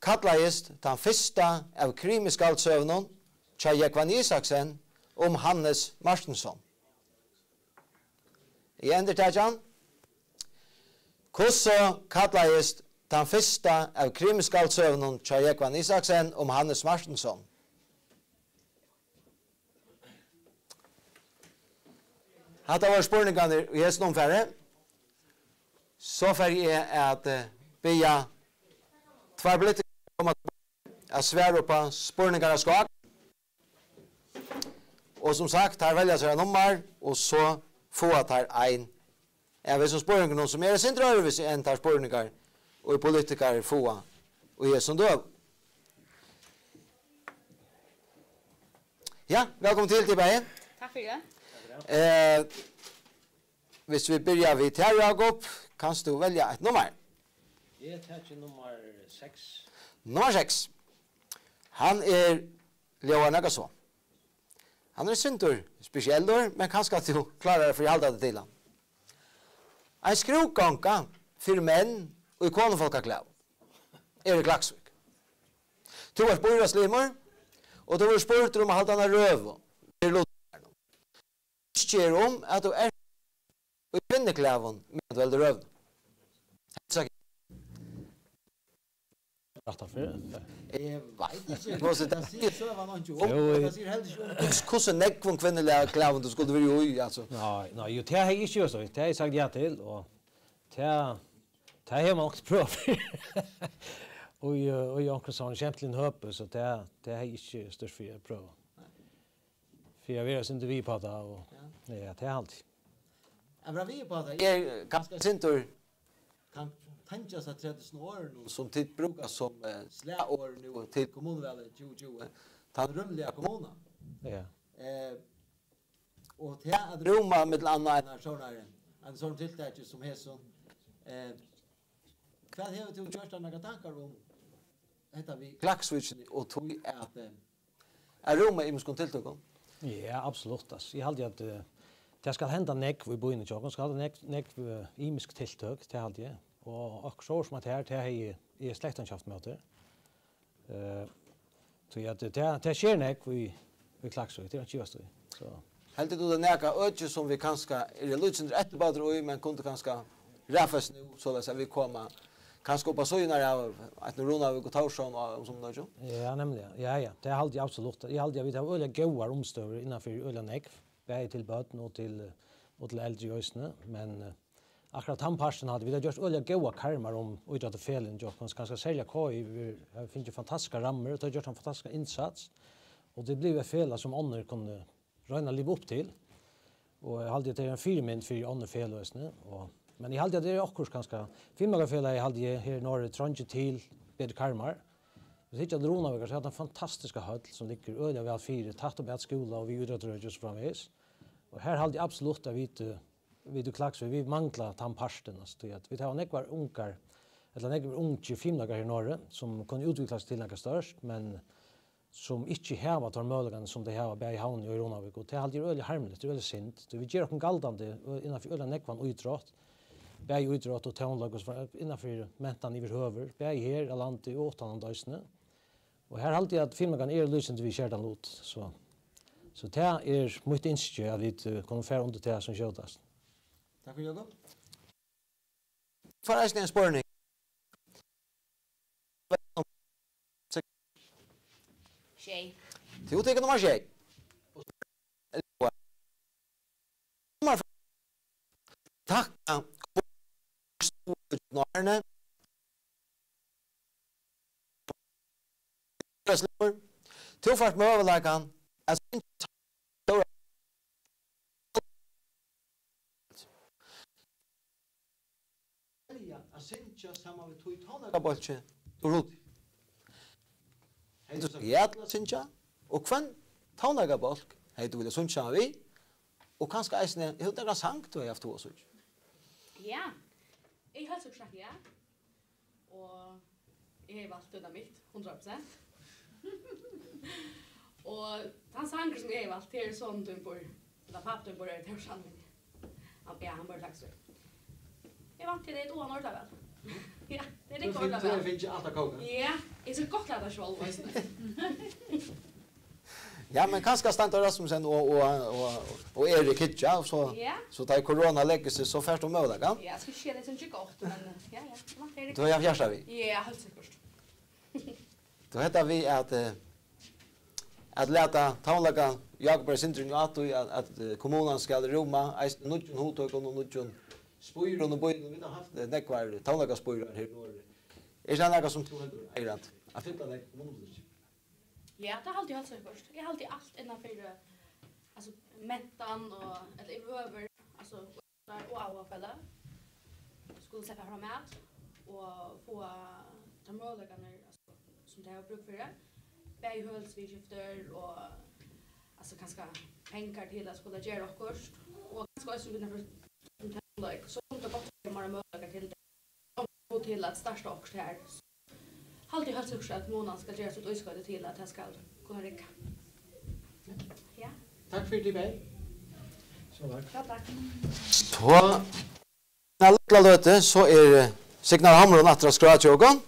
kallaðist tann fyrsta av krimiskaldsøgunum hjá Jógvan Isaksen um Hannes Martinsson? Eg endurtaki hann. Hvussu kallaðist tann fyrsta av krimiskaldsøgunum hjá Jógvan Isaksen um Hannes Martinsson? Hatta vóru spurningarnir í hesum umfari. So fari eg at, eh, biðja tveir politikarar koma at svara upp á spurningar av skák. Og sum sagt, teir velja sær eitt nummar, og so fáa teir ein av hesum spurningunum, sum er eitt sindur øðrvísi enn teir spurningar, ið politikarar fáa í hesum døgum. Ja, vælkomin til, tit bæði. Takk fyri. Eh, hvis vit byrja við tær, Jákup, kanst tú velja eitt nummar? Eg taki nummar seks. Nummar seks. Hann er, ljóðar nakað so. Hann er eitt sindur spesiellur, men kanska at tú klárar at forhalda teg til hann. Ein skrúðgonga fyri menn í konufólkaklæðum er í Klaksvík. Tú ert býráðslimur, og tú verður spurdur um at halda eina røðu fyri lutinum. Ynski er um, at tú ert í kvinnuklæðum meðan tú heldur røðuna. Rætta fyri. Eg veit ikki, hvussu tað sigur søgan einki um. Jú, eg Tað sigur heldur ikki um, hvussu, hvussu nógvum kvinnuliga klæðum tú skuldi verið í, altso. Nei, nei, jú, tað hevði eg ikki gjørt, tað hevði eg sagt ja til, og tað, tað hevði man onkuntíð prøvað fyri. Og, eh, og í onkrum sovorðnum skemtiligum høpi, so tað, tað hevði eg ikki stúrt fyri at prøva. Fyri at vera eitt sindur við uppá tað, og, Ja. ja, tað er alt. At vera við uppá tað. Er kanska eitt sindur, kann tengjast at tretivu orðunum, sum tit brúka sum, eh, slagorð nú til kommunuvalið tjúgu tjúgu, tann rúmliga kommunan. Ja. Eh, og til at rúma millum annað einar sovorðnar, ein sovorðin tiltaki sum hesum. Eh, hvat hevur tú gjørt tær nakrar tankar um hetta við Klaksvíkini og tí at, eh, at rúma ymiskum tiltøkum? Ja, absolutt. Altso, eg haldi at, eh, tað skal henda nógv í býnum hjá okkum, skal henda nógv, nógv, eh, ymisk tiltøk, tað haldi eg. Og okkurt so sum at her, tað hevði eg slett ikki havt ímóti. Eh, tí at tað, tað sker nógv í, í Klaksvík, tað er ikki givast í. So. Heldur tú tað er nakað øki sum vit kanska eru lítið sindur eftirbátar í, men kundu kanska raðfest nú, soleiðis at vit koma kanska upp á síðurnar av eitt Runavík og Tórshavn og, og sum nøkjum? Ja, nemliga. Ja, ja. Tað haldi eg absolutt. Eg haldi at vit hava øgiliga góðar umstøður innanfyri øgiliga nógv, bæði til børn og til, og til eldri eisini, men, eh, akkurát tann partin haldi eg, vit hava gjørt øgiliga góðar karmar um ítróttarfeløgini hjá okkum, kanska serliga K I, vit hava fingið fantastiskar rammur, og tey hava gjørt ein fantastiskan innsats, og tað er blivið eitt felag sum onnur kunnu royna at liva upp til, og eg haldi at tað er ein fyrimynd fyri onnur feløg eisini, og, men eg haldi at tað er okkurt kanska, Fimleikafelagið haldi eg her norðuri treingir til betri karmar. Vit hyggja til Runavíkar, so er tað ein fantastisk høll sum liggur øgiliga væl fyri, tætt upp at skúla og við ítróttarøki og so framvegis. Og her haldi eg absolutt at vit, eh, vit í Klaksvík, vit mangla tann partin, altso, tí at vit hava nógvar ungar, ella nógvar ungir fimleikarar her norðuri, sum kunnu útvikla seg til nakað stórt, men sum ikki hava teir møguleikarnar, sum tey hava bæði í Havn og í Runavík, og tað haldi eg er øgiliga harmiligt, tað er øgiliga synd, tí vit gera okkum galdandi, ø, innanfyri øgiliga nógvan ítrótt, bæði ítrótt og tónleik og so fram-, innanfyri mentan yvirhøvur, bæði her á landi og uttanlanda eisini. Og her haldi eg at fimleikarnir eru lýsandi við skerdan lut, so, so tað er mítt ynski, at vit, ø, kunnu fara undir tað sum skjótast. Takk fyri, Jakob. Fær eisini ein spurning. Sjey. Tú tekur nummar sjey. Nummar fimm. Takk. Tú fært møguleikan at syngja stóra velja at syngja saman við tí tónleikabólki, tú ruddi. Hevði tú sagt ja til at syngja, og hvønn tónleikabólk hevði tú viljað sungið saman við, og kanska eisini, hevur tú nakran sang, tú hevði havt hug at syngja? Ja, eg helt so sagt ja. Og eg hevði valt Dynamitt, hundrað prosent. Og tann sangur sum eg hevði valt, tað er Sonur tín býr, ella Pápi tín býr í Tórshavn, meini eg. Hann, ja, hann býr í Klaksvík. Eg vænti, tað er eitt áhugaorð væl. Ja, tað er Tú eitt áhugaorð finn-, tú væl. Fingið alt at kóka. Ja, eg skal gott lata sjálv, veitst tú. Ja, men kanska Steindór Rasmussen og, og, og, og Erik hyggja, og so, Ja. so tá ið korona leggur seg, so fært tú møguleikan. Ja, skal skilja tað sum ikki gott, men, eh, ja, ja. Eg vænti, Erik. Tú hevur havt hjarta við. Ja, heilt sikkurt. Tú, hetta við at, eh, at lata tónleika Jakob er sindrin at, at, at, eh, kommunan skal rúma eisini nýggjum hugtøkum og nýggjum spýrum og býtum. Vit hava havt, eh, nógvar tónleikaspýrar her í Noregi. Er tað nakað sum tú heldur eigur at, at fylla nógv kommunupolitikk? Ja, tað haldi eg heilt sikkurt. Eg haldi alt innanfyri, altso, mentan og, ella yvirhøvur, altso, og áhugafeløg skulu sleppa fram at og fáa teir møguleikarnar, altso, sum tey hava brúk fyri, bæði høvuðsviðurskiftir og, altso, kanska pengar til at skula gera okkurt, og kanska eisini við nøkur tónleik, so kunnu tey gott fáa meira møguleikar til tað, og til at starta okkurt her. Haldi eg heilt sikkurt, at kommunan skal gera sítt ískoyti til, at tað skal kunna rigga. Ja. Takk fyri tað, Bey. So takk. Ja, takk. Tá, eina lítla løtu, so er, eh, Signar Hamrun aftur á skrá hjá okkum.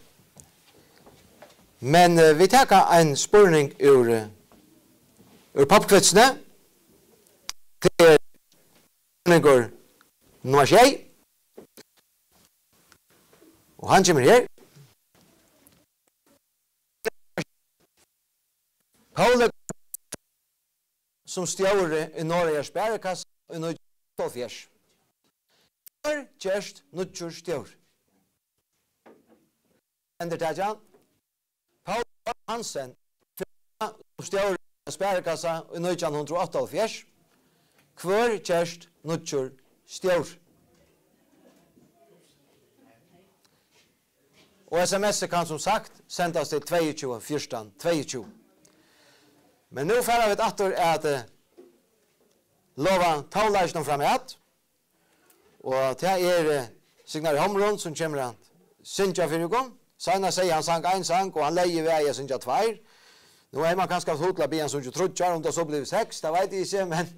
Men, eh, vit taka ein spurning úr, eh, úr pubquizini. Tað er spurningur nummar sjey. Og hann kemur her. Pauli sum stjóri í Norðoyar Sparikassa í nítjan hundrað og áttaoghálvfjerðs. Hvør gerst nýggjur stjóri? Endurtaki hann. Paul Hansen, sum stjóri í Sparikassa í nítjan hundrað og áttaoghálvfjerðs. Hvør gerst nýggjur stjóri? Og S M S kann sum sagt sendast til tveyogtjúgu fjúrtan tveyogtjúgu. Men nú fara vit aftur at, eh, lova tónleikinum framat. Og tað er, eh, Signar í Hamrun, sum kemur at syngja fyri okkum. Seinast segði hann sang ein sang, og hann legði í veg at syngja tveir. Nú hevði man kanska havt hug til at biðja hann syngja tríggjar, um tað so blívur seks, tað veit eg ikki, men,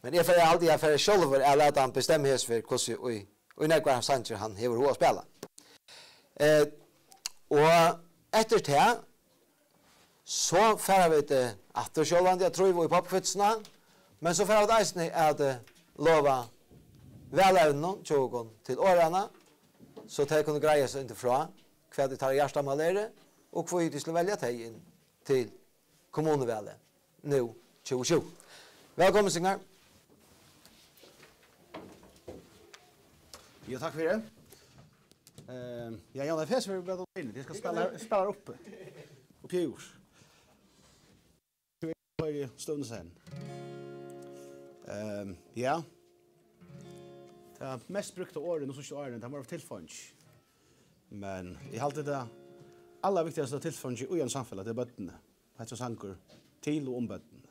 men eg fari, haldi, eg fari sjálvur at lata hann bestemma hesa ferð, hvussu í, í nógvar sangir hann hevur hug at spæla. Eh, og eftir tað, so fara vit, eh, aftur sjálvandi at tríva í poppkvitsuna, men so fara vit eisini at, eh, lova valevnunum hjá okkum til orðanna, so tey kunnu greiða seg inn til frá, hvat er teirra hjartamál eru, og hví tey skulu velja tey inn til kommunuvalið nú tjúgu tjúgu. Vælkomin, Signar. Ja, takk fyri. Eh, ja, Jan, det er fest, vi blir inni. De skal spille, spille oppe. Oppe i jord. Høyre stående scenen. Eh, ja. Det mest brukte ordet, nå synes jeg ordet, det var tilfang. Men eg haldi, det aller viktigste tilfang i en samfelag, det er børnene. Hetta er sangur til og um børnini.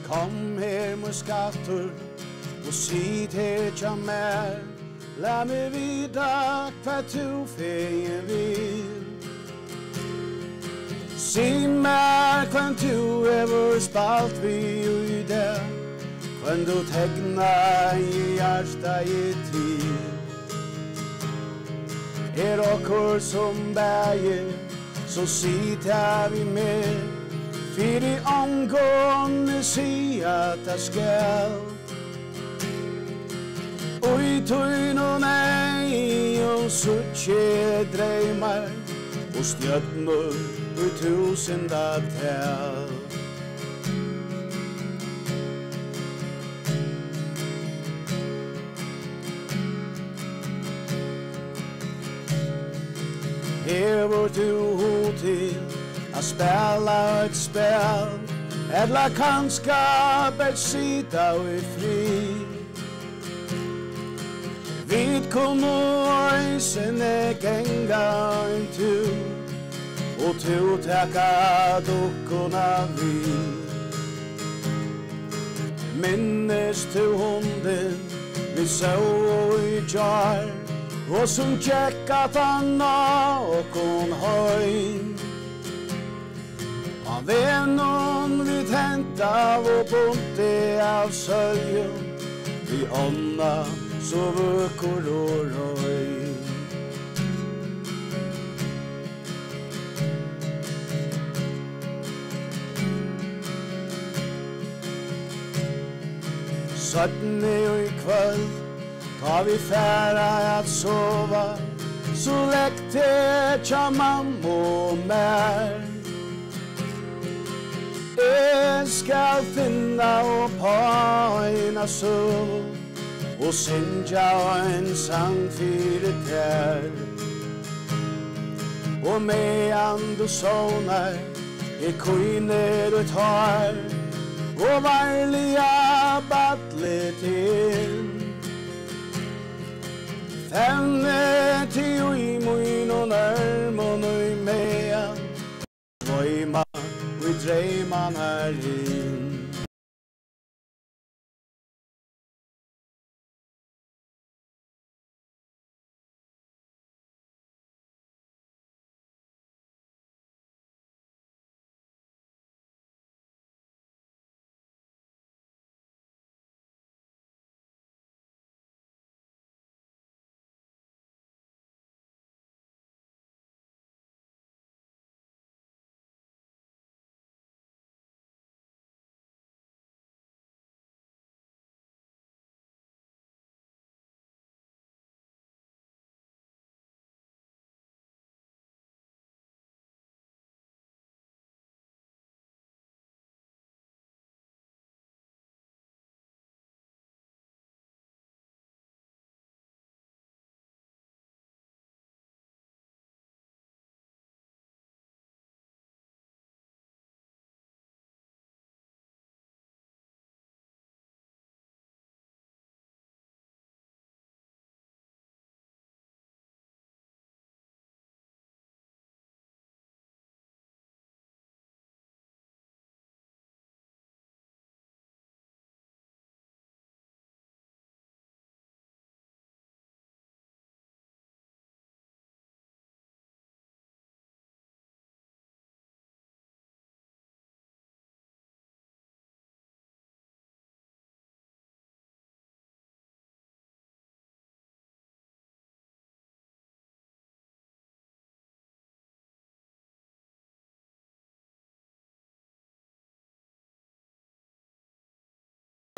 Kom her, mín skattur, og sit her hjá mær. Lat meg vita, hvat tú fegin vil. Sig mær, hvønn tú hevur spælt við í dag, hvønn tú teknaði hjartað til. Er okkurt sum bagir, so sig tað við meg, fyri ongum eg siga tað skal. Í tínum eygum síggi eg dreymar og stjørnur í túsundatal. Hevur tú hug til at spæla eitt spæl, ella kanska bert sita í frið? Vit kunnu eisini ganga ein túr, og tú taka dukkuna við. Minnist tú hundin, vit sóu í gjár, og sum gekk aftan á okkum heim? Á vegnum vit hentaðu bundið av sóljum, við ánna so vøkur og rein. Seinni í kvøld, tá vit fara at sova, so legg teg hjá mammu og mær. Eg skal finna upp á eina søgu og syngja ein sang fyri tær. Og meðan tú sovnar, eg kíni títt hár og varliga balli teg inn. Fevni teg í mínum ørmum í meðan, droyma í dreymarnar inn.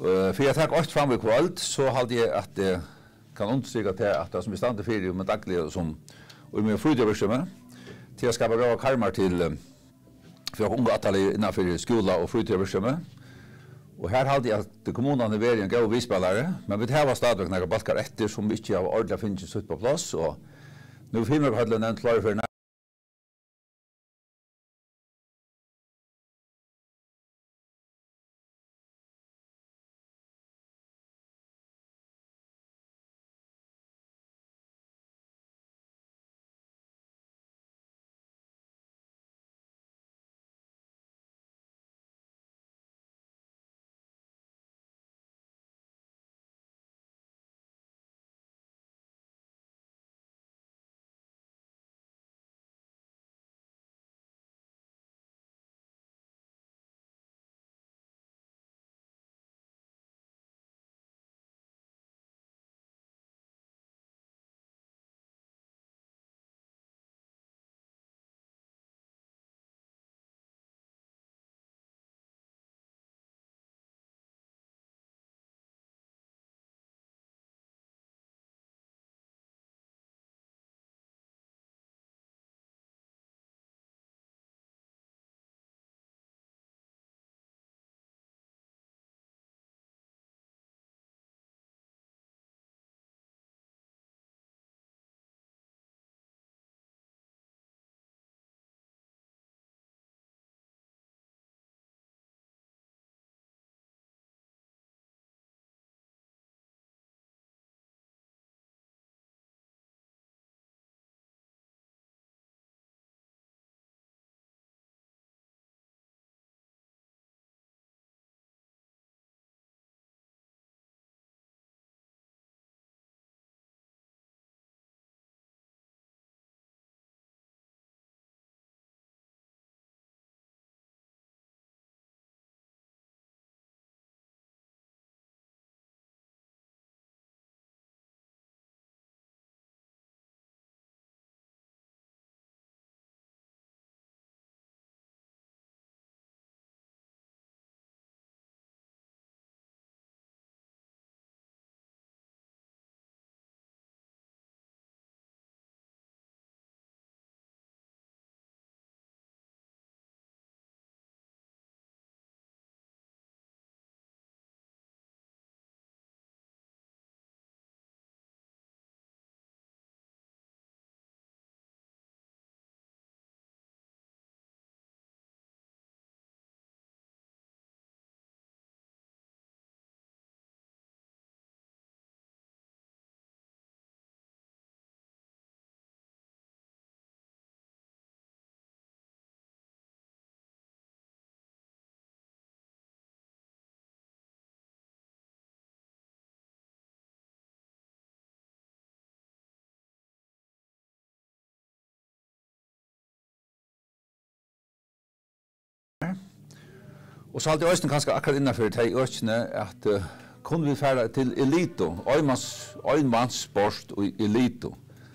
Eh, fyri at taka eitt fram í kvøld, so haldi eg, at eg kann undirstrika tað, at tað, sum eg standi fyri í mínum dagliga, sum í mínum frítíðarvirksemi, til at skapa góðar karmar til, eh, fyri okkum ungu ættarliðið innan fyri skúla og frítíðarvirksemi. Og her haldi eg, at kommunan hevur verið ein góður viðspælari, men vit hava stadigvæk nakrar bólkar eftir, sum vit ikki hava ordiliga fingið sett upp á pláss, og nú er Fimleikahøllin nevnd fleiri ferðir. Og so haldi eg eisini kanska akkurát innanfyri tey økini, at, eh, kunnu vit fara til elitu, einmans-, einmanssport í elitu.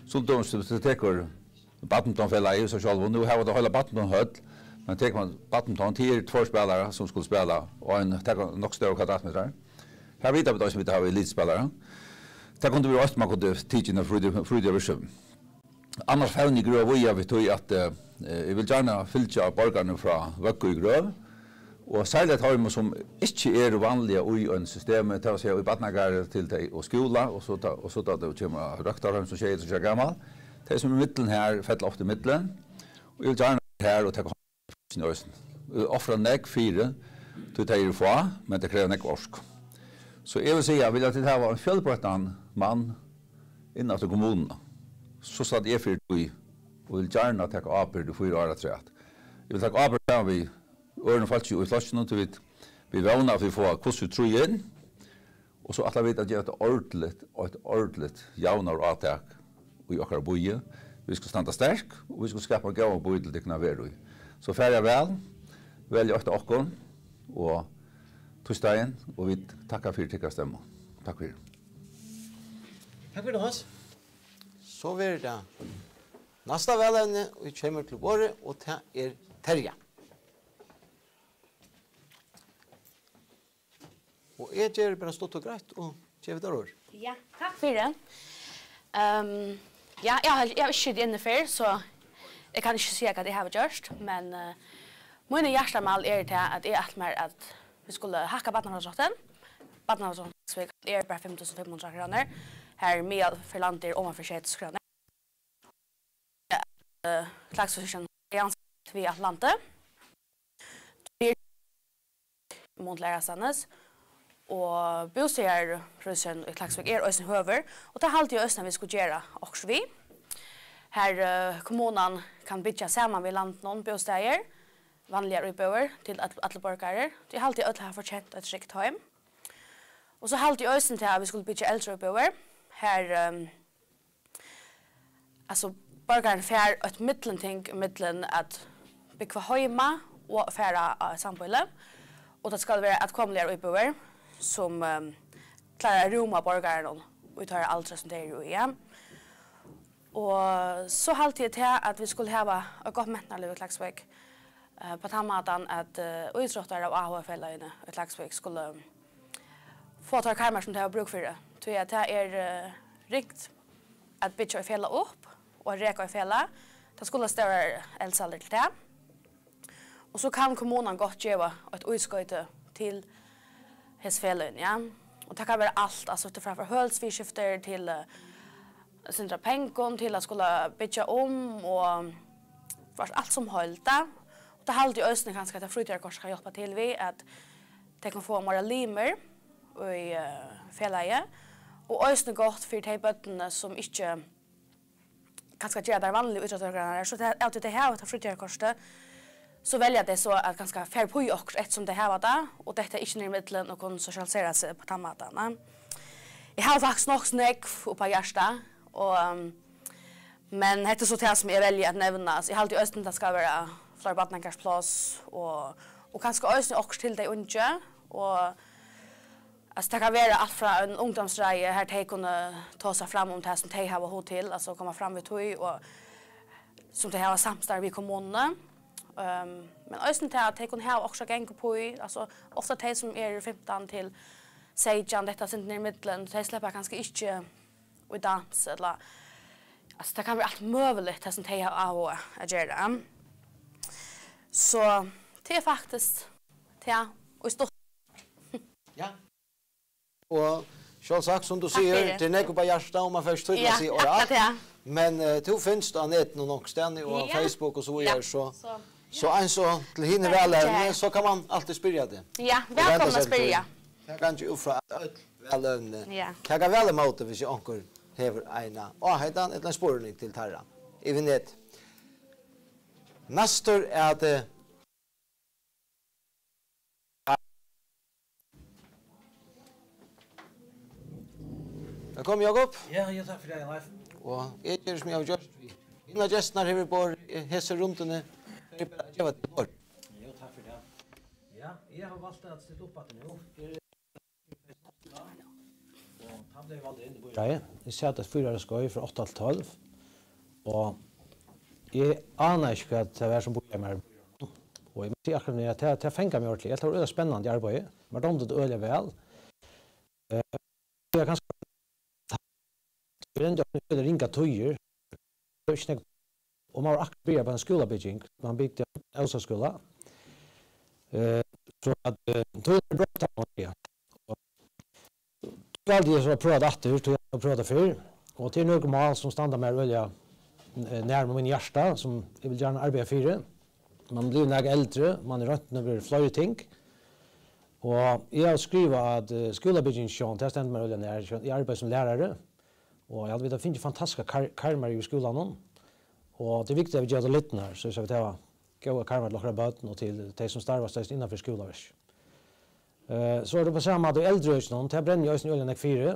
Sum dømis, viss tú tekur badmintonfelagið í sær sjálvum, nú hava tey heila badmintonhøll, men tekur mann badminton, tað eru tveir spælarar sum skulu spæla, og ein, taka nokk stórar kvadratmetrar. Her vita vit eisini, vit hava elitspælarar. Tað kundi verið eitt, man kundi tikið inn á frítíð-, frítíðarvirksemi. Annars fevni eg í grøv í, ja, við tí at, eh, eg vil gjarna fylgja borgarunum frá vøggu í grøv, og serliga teimum, sum ikki eru vanliga í einum systemi, tað vil siga, í barnagarði til tey og skúla, og so tá, og so tá tað kemur á røktarheim, sum sjeyogtrýss ára gamal, tey, sum er í millum her, fella ofta í millum, og eg vil gjarna vera her og taka í eisini. Ofra nógv fyri, tí tey eru fá, men tey krevja nógv orku. So eg vil siga, vilja tit hava ein fjølbroyttan mann inn aftur kommununa, so standi eg fyri tí og vil gjarna taka ábyrgd í fýra ár afturat. Eg vil taka ábyrgd saman við øðrum fólki í flokkinum, tí vit, vit vóna, at vit fáa hvussu trý inn, og so ætla vit at gera eitt ordiligt, eitt ordiligt javnaðarátak í okkara býi. Vit skulu standa sterk, og vit skulu skapa ein góðan býi til tykkum at vera í. So farið væl, velið eitt av okkum, og týsdagin, og vit takka fyri tykkara stemmu. Takk fyri. Takk fyri, Hans. So verður tað næsta valevni, ið kemur til borðið, og tað er Terja. Og eg geri bara stutt og greitt og gevi tær orð. Ja, takk fyri. Ehm, ja, eg havi, eg havi ikki sitið inni fyrr, so eg kann ikki siga hvat eg havi gjørt, men, eh, míni hjartamál er tað, at eg ætli mær, at vit skulu hækka barnafrádragin. Barnafrádragin er bara fimm túsund fimm hundrað krónur. Har miðal fyri landið er oman fyri sjey túsund krónur. Eh, Klaksvík er ganska við alt landið. Tað er mun til aðrastaðnis. Og bústaðarprísurin í Klaksvík er eisini høgur, og tað haldi eg eisini, at vit skulu gera okkurt við. Har, eh, kommunan kann byggja saman við landinum bústaðir, vanligar íbúðir til all-, allar borgarar. Tí eg haldi, at øll hava fortjent eitt trygt heim. Og so haldi eg eisini til, at vit skulu byggja eldraíbúðir. Har, ehm, Altso, borgarin fær eitt millumting millum at búgva heima og fara á sambýli, og tað skal vera atkomuligar íbúðir, sum, ehm, klára at rúma borgararnar í teirra aldri, sum tey eru í, ja. Og so haldi eg til, at vit skulu hava eitt gott mentanarlív í Klaksvík, eh, á tann mátan, at, eh, ítróttar- og áhugafeløgini í Klaksvík skulu fáa teir karmar, sum tey hava brúk fyri. Tí at tað er, eh, ringt at byggja eitt felag upp og at reka eitt felag. Tað skulu stórar eldsælir til tað. Og so kann kommunan gott geva eitt ískoyti til hesi feløgini, ja. Og tað kann vera alt, altso, tað frá, frá hølsviðurskifti til, eh, eitt sindur av pengum til at skula byggja um og alt sum heild, ja. Og tað haldi eg eisini kanska, at tað frítíðarkortið kann hjálpa til við, at tey kunnu fáa meira limir í, eh, felagið, og eisini gott fyri tey børnini, sum ikki kanska gera tær vanligu ítróttagreinar, so tað, av tí tey hava hetta frítíðarkortið, so velja tey so at kanska fara upp í okkurt, eftir sum tey hava tað, og detta ikki niður í millum og kunnu sosialisera seg á tann mátan, nei. Eg havi faktiskt nokk so nógv upp á hjarta, og, um, men hetta er so tað, sum eg velji at nevna. Altso, eg haldi eisini, tað skal vera fleiri barnagarðspláss, og, og kanska eisini okkurt til tey ungu, og Altso, tað kann vera alt frá ein ungdómsráðið, har tey kunnu tosa fram um tað, sum tey hava hug til, altso, koma fram við tí, og sum tey hava samstarv við kommununi. Ehm, men eisini tað, at tey kunnu hava okkurt at ganga upp í, altso, ofta tey, sum eru fimtan til seytjan, detta sindur niður í millum, tey sleppa kanska ikki í dans, ella, altso, tað kann vera alt møguligt, tað, sum tey hava áhuga at gera. So, tað er faktiskt tað, og í stutt- Ja. Og sjálvsagt, sum tú Takk sigur, fyri. Tað er nógv upp á hjarta, og man fær ikki tíð til Ja, at siga orð akkurát alt. Tað. Men, eh, tú finst á netinum onkustaðni og á Ja. Facebook og so víðari, Ja. so, So. so eins og til hini Takk, vælevnini, kæra. so kann man altíð spyrja teg. Ja, Og venda vælkomin at seg til spyrja. Takk. Gangi út frá at øll vælevnini Ja. taka væl ímóti, hvis onkur hevur eina áheitan ella ein spurning til teirra yvir net. Næstur er at, eh, Vælkomin, Jakob. Ja, ja, takk fyri tað, Leif. Og eg geri sum eg havi gjørt við hinar gestirnar her í borð, eh, hesi rundini. Eg bara geva teg orð. Ja, takk fyri tað. Ja, eg havi valt at stilla upp aftur nú. Og tá bleiv eg valdur inn í býráðið. Eg sat eitt fýra ára skeið frá átta til tólv, og eg ánaði ikki, hvat tað var sum býráðsmaður. Og eg má siga akkurát nú, at tað, tað fangaði meg ordiliga. Eg helt, tað var øgiliga spennandi arbeiði. Mær dámdi tað øgiliga væl. Eh, tað var kanska, vit royndu okkum í øgiliga ringar tíðir. Tað var ikki nógv, og man var akkurát byrjaður á eina skúlabygging. Man bygdi ein ósaskúla. Eh, so at, eh, tíðin er broytt, kann man siga. Og so valdi eg so at prøva tað aftur, tí eg havi prøvað tað fyrr. Og tað eru nøkur mál, sum standa mær øgiliga, eh, nær mínum hjarta, sum eg vil gjarna arbeiða fyri. Man blívur nakað eldri, man hevur roynt nøkur fleiri ting. Og eg havi skrivað, at, eh, skúlabygging, sjálvandi, tað stendur mær øgiliga nær. Sjálvandi, eg arbeiði sum lærari, og eg haldi, vit hava fingið fantastiskar kar-, karmar í skúlanum. Og tað er viktigt, at vit gera tað lidnar, so, so vit hava góðar karmar til okkara børn og til tey, sum starva, størst innanfyri skúlaverk. Eh, so er tað á sama máta í eldraøkinum, tað brenni eg eisini øgiliga nógv fyri.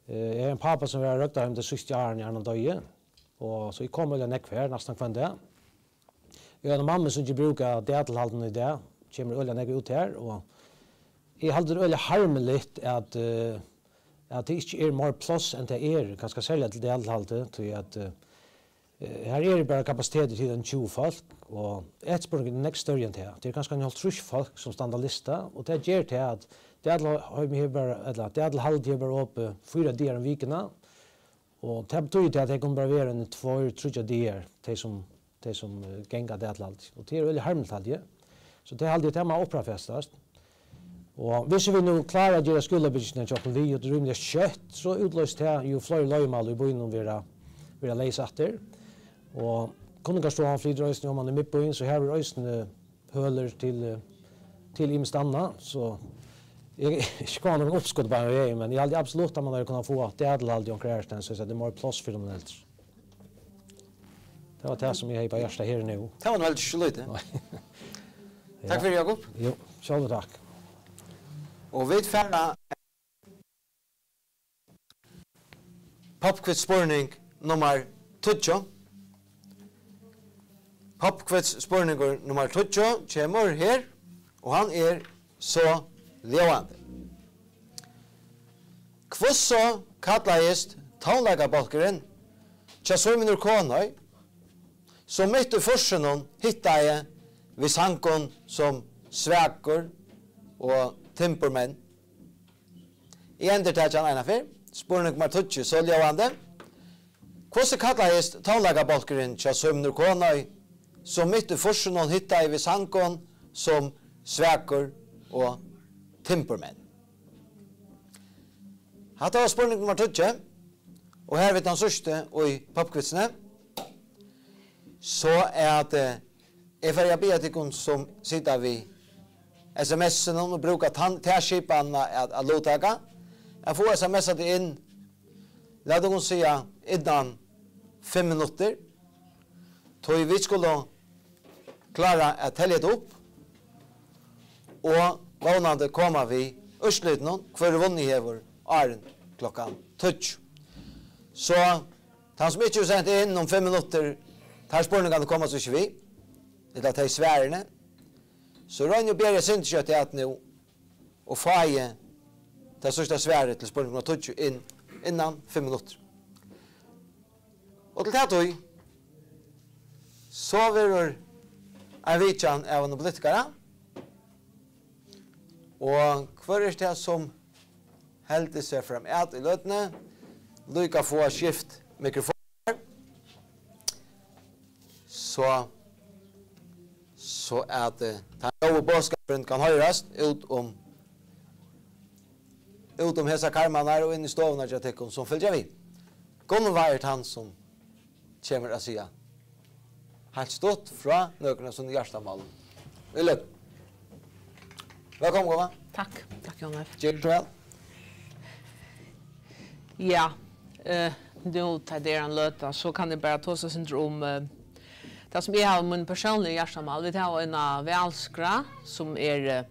Eh, eg hevði ein pápa, sum var á Røgdarheimi tey síðstu árini, áðrenn hann doyði, og so eg kom øgiliga nógv har, næstan hvønn dag. Eg havi eina mammu, sum ger brúk av dagtilhaldinum í dag, kemur øgiliga nógv út har, og eg haldi, tað er øgiliga harmiligt, at, eh, at tað ikki er meir pláss, enn tað er, kanska serliga til dagtilhaldið, tí at, eh, Eh, her eru bara kapasitetir til eini tjúgu fólk, og eftirspurningurin er nógv størri enn tað. Tað eru kanska eini hálvtrýss fólk, sum standa á lista, og tað ger tað, at Dagdalheimið hevur bara, ella Dagdalhaldið hevur bara opið fýra dagar um vikuna, og tað betýðir tað, at tey kunnu bara vera eini tveir, tríggjar dagar, tey sum, tey sum, eh, ganga Dagdalhaldið. Og tað er øgiliga harmiligt, haldi eg. So tað haldi eg, tað má upprepast. Og hvis vit nú klára at gera skúlabyggingina hjá okkum við, og tað er rímiliga skjótt, so útloysir tað jú fleiri leigumalar í býnum verða, verða leys aftur. Og kunningarstovan flytur eisini oman í miðbýin, so har er eisini hølur til, eh, til ymiskt annað, so eg eri ikki komin nakað uppskot bara, men eg haldi absolutt at man hevði kunnað fáa Dagdalhaldið onkra aðrastaðni, so at tað er meira pláss fyri teimum eldru. Tað var tað, sum eg hevði á hjarta her nú. Tað var nú heldur ikki lítið. Nei. Takk fyri, Jakob. Jú, sjálvur takk. Og vit fara Pop quiz spurning nummar tíggju. Pop quiz spurningur nummar tíggju kemur her, og hann er so ljóðandi. Hvussu kallaðist tónleikabólkurin hjá Símun úr Kunoy, sum mitt í fýrsunum hittaði við sangum sum Svakur og Timburmenn? Eg endurtaki hann eina ferð. Spurning nummar tíggju, so ljóðandi. Hvussu kallaðist tónleikabólkurin hjá Símun úr Kunoy, sum mitt í fýrsunum hittaði við sangum sum Svakur og Timburmenn? Hatta var spurning nummar tíggju, og her er vit tann síðsti í popquizzini. So at, eh, eg fari at biðja tykkum, sum sita við S M S-inum og brúka tann, ta skipanina at, at luttaka, at fáa S M S-að inn, lat okkum siga, innan fimm minuttir, tí vit skulu klára at telja hetta upp og vónandi koma við úrslitinum, hvør vunnið hevur, áðrenn klokkan tíggju. So, tann sum ikki hevur sent inn um fimm minuttir, teir spurningarnir koma so ikki við, ella tey svarini. So roynið at bera eitt sindur skjótt at nú og fáið tað síðsta svarið til spurning nummar tíggju inn innan fimm minuttir. Og til ta tíð, so verður ein vitjan av einum politikara. Og hvør er tað, sum heldur seg fram at í løtuni? Líka fáa skift mikrofon. So, so at, eh, tann góði boðskapurin kann hoyrast út um, út um hesar karmarnar og inn í stovuna hjá tykkum, sum fylgja við. Gunnvá er tann, sum kemur at siga heilt stutt frá nøkrum av sínum hjartamálum. Í løtuni. Vælkomin, Gunnvá. Takk. Takk, Jón Leif. Ger tú væl? Ja, eh, nú, tá tað er ein løta, so kann eg bara tosa eitt sindur um, eh, tað sum eg havi míni persónligu hjartamál. Vit hava eina valskrá, sum er, eh,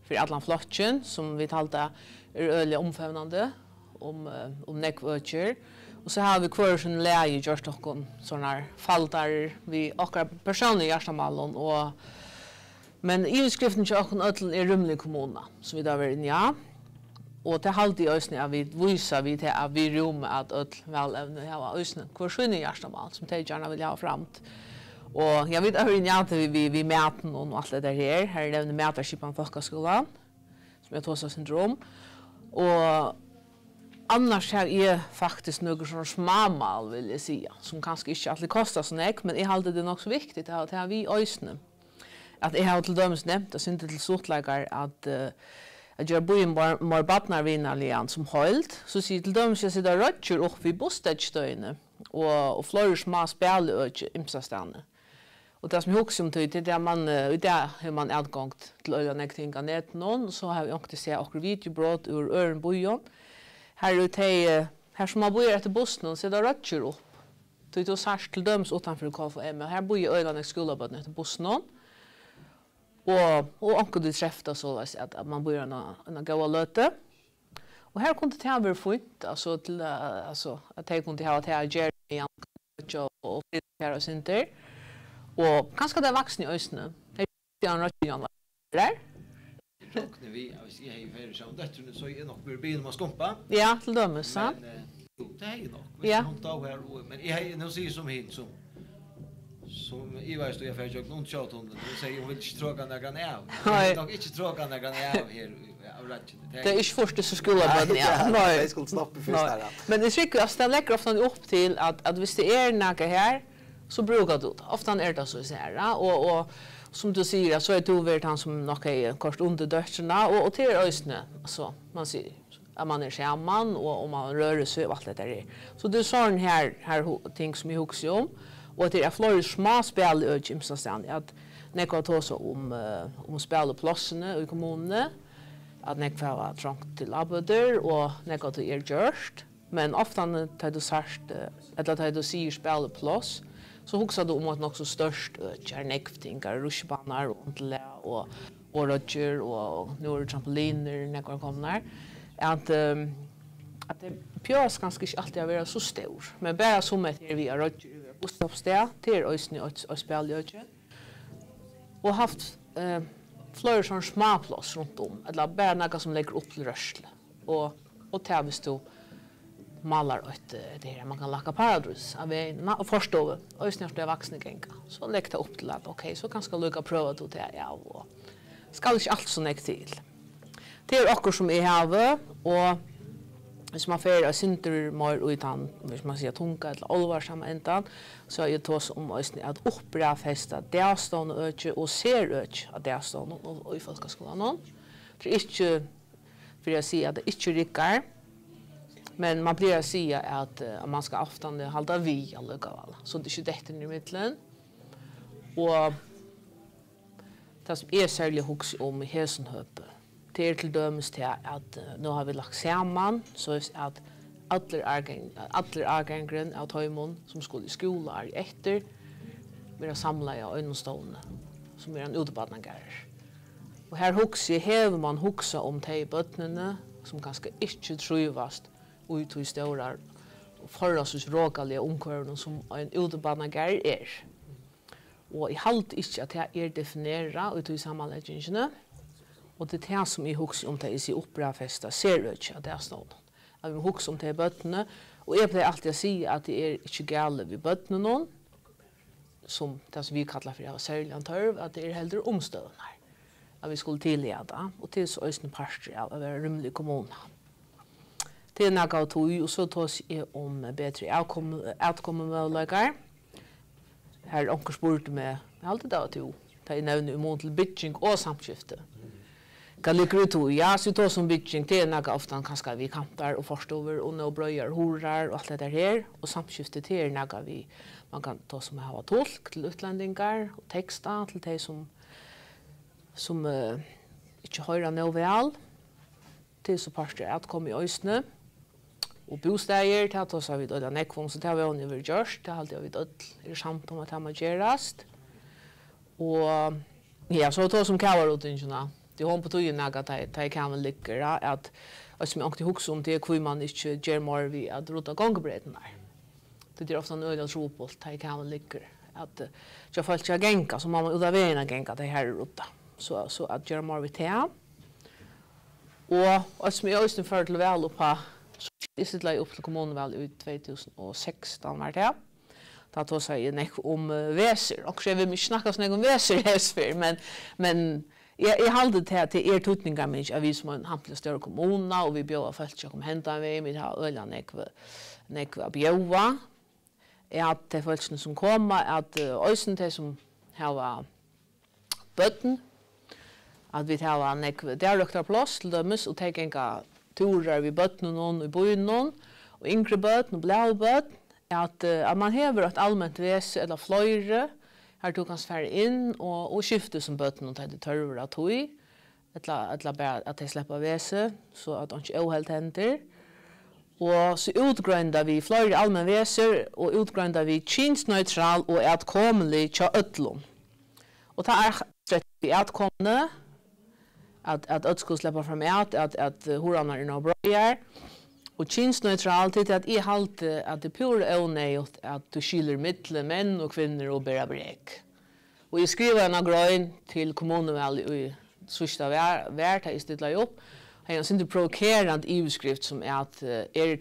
fyri allan flokkin, sum vit halda er øgiliga umfevnandi um, eh, um nógv økir. Og so hava vit hvør sín lagi gjørt okkum sovorðnar faldarar við okkara persónligu hjartamálum, og, men yvirskriftin hjá okkum øllum er Rúmlig kommuna, sum vit hava verið inni á. Og tað haldi eg eisini, at vit vísa við tað, at vit rúma at øll valevni hava eisini hvør síni hjartamál, sum tey gjarna vilja hava framt. Og ja, vit hava verið inni á tað við, við, við matin og alt tað har. Her er nevnir matarskipan fólkaskúlan, sum eg tosaði eitt sindur um. Og annars havi eg faktiskt nøkur sovorðin smámál, vil eg siga, sum kanska ikki altíð kosta so nógv, men eg haldi, tað er nokk so viktigt at hava tað við eisini. At eg havi til dømis nevnt eitt sindur til stuttleikar at, eh, at gera býin meir, meir barnavinarligan sum heild. So sigi eg til dømis, eg seti reiggjar upp við bussteðgsstøðini og, og fleiri smá spæliøki ymsastaðni. Og tað sum eg hugsi um tí, tað er, at mann, eh, í dag hevur mann atgongd til øgiliga nógv ting á netinum, og so havi eg onkuntíð sæð okkurt videobrot úr øðrum býum. Har eru tey, eh, har sum mann bíðar eftir bussinum, seta reiggjar upp. Tí tú sært til dømis uttanfyri K F U M, har bíða øgiliga nógv skúlabørn eftir bussinum. Og, og onkuntíð trefst tað soleiðis, at, at mann bíðar eina, eina góða løtu. Og her kundi tað verið fínt, altso, til, eh, altso, at tey kundu hava tað at gera, meðan og, og flyta seg eitt sindur. Og kanska tey vaksnu eisini. Tey sita á royggjunum har. Rokni við, at hvis eg hevði farið saman við dóttrina, so hevði eg nokk verið biðin um at skumpa. Ja, til dømis, ja. Men, eh, jú, tað hevði eg nokk. Hvis, ja, hon dó her, og, men eg hevði, nú sigi eg sum hin, sum, sum ivaðist í at fara ígjøgnum undirsjóvartunnilin, og segði, hon vil ikki troka nakran av. Nei. Hon vil nokk ikki troka nakran av her í Ja, av reiggj. Tað er ikki fyrst, so skúlabørn, ja. Nei, nei. Tey skuldu sloppið fyrst her, ja. Men eg trúgvi, altso, tað leggur ofta upp til, at, at viss tað er nakað her, so brúkar tú tað. Ofta er tað so, so her, ja. Og, og sum tú sigur, at so er tú verið hann, sum nokk hevði koyrt undir dóttrina, og, og tað er eisini, altso, man sigur, at man er saman, og, og man rørir seg, og alt hetta her. So tað er sovorðin her, her hu-, ting, sum eg hugsi um, og at tað eru fleiri smá spæliøki ymsastaðni, at nógv hava tosað um, eh, um spæliplássini í kommununi, at nógv hava trongt til ábøtur, og nógv av tí er gjørt. Men ofta, tá tú sært, eh, ella tá tú sigur spælipláss, so hugsar tú um eitt nokk so stórt øki, har nógv ting, har rutsjibanar og undirlag og, og royggjur og, og nú eru trampolinir, nógvar komnar, at, ehm, at tey behøvast kanska ikki altíð at vera so stór, men bara sum eitt her við at royggja yvir eitt busstoppstað, tað er eisini eitt, eitt spæliøki. Og havt, eh, fleiri sovorðin smápláss runt um, ella bara nakað sum leggur upp til rørslu. Og, og tað, viss tú málar eitt, eh, tað her, man kann lakka paradís á vegin, na-, og forstovu, eisini har tey vaksnu ganga. So legg tað upp til at, ok, so kanska líka prøva tú tað av, og skal ikki alt so nógv til. Tað er okkurt sum eg havi, og viss man fer eitt sindur meir í tann, viss man siga, tunga ella álvarsama endan, so er tað sum eisini at upprættfesta dagstovnaøki og serøki á dagstovnum og, og í fólkaskúlanum. Tað er ikki fyri at siga, at tað ikki riggar, men man plagar at siga, at, eh, at man skal ofta halda við allíkavæl, so tað ikki dettur niður ímillum. Og tað, sum eg serliga hugsi um í hesum høpi, tað er til dømis tað, at, eh, nú hava vit lagt saman, soleiðis at allur árgang-, allur árgangurin av teimum, sum skulu í skúla árið eftir, verða samlaði á einum stovni, sum er ein útibarnagarður. Og her hugsi eg, hevur man hugsað um tey børnini, sum kanska ikki trívast í tí stóra, forholdsvis rokaliga umhvørvinum, sum ein útibarnagarður er? Og eg haldi ikki, at tað er definerað í tí samanleggingini. Og tað er tað, sum eg hugsi um, tá eg sigi upprættfesta serøki á dagstovnum. At vit hugsa um tey børnini, og eg plagi altíð at siga, at tað er ikki galið við børnunum, sum tað, sum vit kalla fyri at hava serligan tørv, at tað er heldur umstøðurnar, at vit skulu tillaga tað, og tað er so eisini partur av at vera rúmlig kommuna. Tað er nakað av tí, og so tosi eg um betri avkomu-, atkomumøguleikar. Har onkur spurdi meg, eg haldi, tað var tú, tá eg nevni í mun til bygging og samskifti. Hvat liggur í tí? Ja, so eg tosi um bygging, tað er nakað ofta kanska við kantar og forstovur og nóg breiðar hurðar og alt hetta her. Og samskifti, tað er nakað við, man kann tosa um at hava tulk til útlendingar og teksta til tey, sum, sum, eh, ikki hoyra nóg væl. Tað er so partur av atkomu eisini. Og bústaðir, tað tosa vit øgiliga nógv um, so tað vóni eg verður gjørt. Tað haldi eg, at vit øll eru samd um, at tað má gerast. Og, ja, so tosa um kavarudningina. Tað er hon betýðir nakað, tá, tá ið kavin liggur, ja, at, at sum eg onkuntíð hugsi um, tað er, hví man ikki ger meir við at rudda gongubreytirnar. Tað er ofta øgiliga trupult, tá ið kavin liggur, at, eh, hjá fólki at ganga, so má man út á vegin at ganga, tá ið har er ruddað. So, so at gera meir við tað. Og eitt, sum eg eisini føri til val upp á, so eg stillaði upp til kommunuval í tvey túsund og sekstan, var tað. Tá tosaði eg nógv um, eh, vesur. Okkurt, eg vil ikki snakka so nógv um vesur hesa ferð, men, men eg, eg haldi tað, at tað er týdningarmikið, at vit sum ein hampiliga stór kommuna, og vit bjóða fólki at koma hendan vegin, vit hava øgiliga nógv, nógv at bjóða, at tey fólkini, sum koma, at, eh, eisini tey, sum hava børn, at vit hava nógv dagligtarpláss til dømis, og tey ganga túrar við børnunum í býnum, og yngri børn og blæu børn, at, eh, at man hevur eitt alment vesi ella fleiri, har tú kanst fara inn og, og skifta sum børnum, tá tað er tørvur á tí, ella, ella bara at tey sleppa vesi, so at einki óheilt hendir. Og so útgreinda við fleiri almenn vesi og útgreinda við kynsneutral og atkomulig hjá øllum. Og tað er strett við atkomuni, at, at øll skulu sleppa fram at, at, at, eh, hurðarnar eru nóg breiðar. Og kynsneutral, tí at eg haldi, at tað er púra óneyðugt, at tú skilir millum menn og kvinnur og bera brek. Og eg skrivaði eina grein til kommunuvalið í síðsta vær, vær, tá eg stillaði upp. Hevði ein sindur provokerandi yvirskrift sum at, eh, eru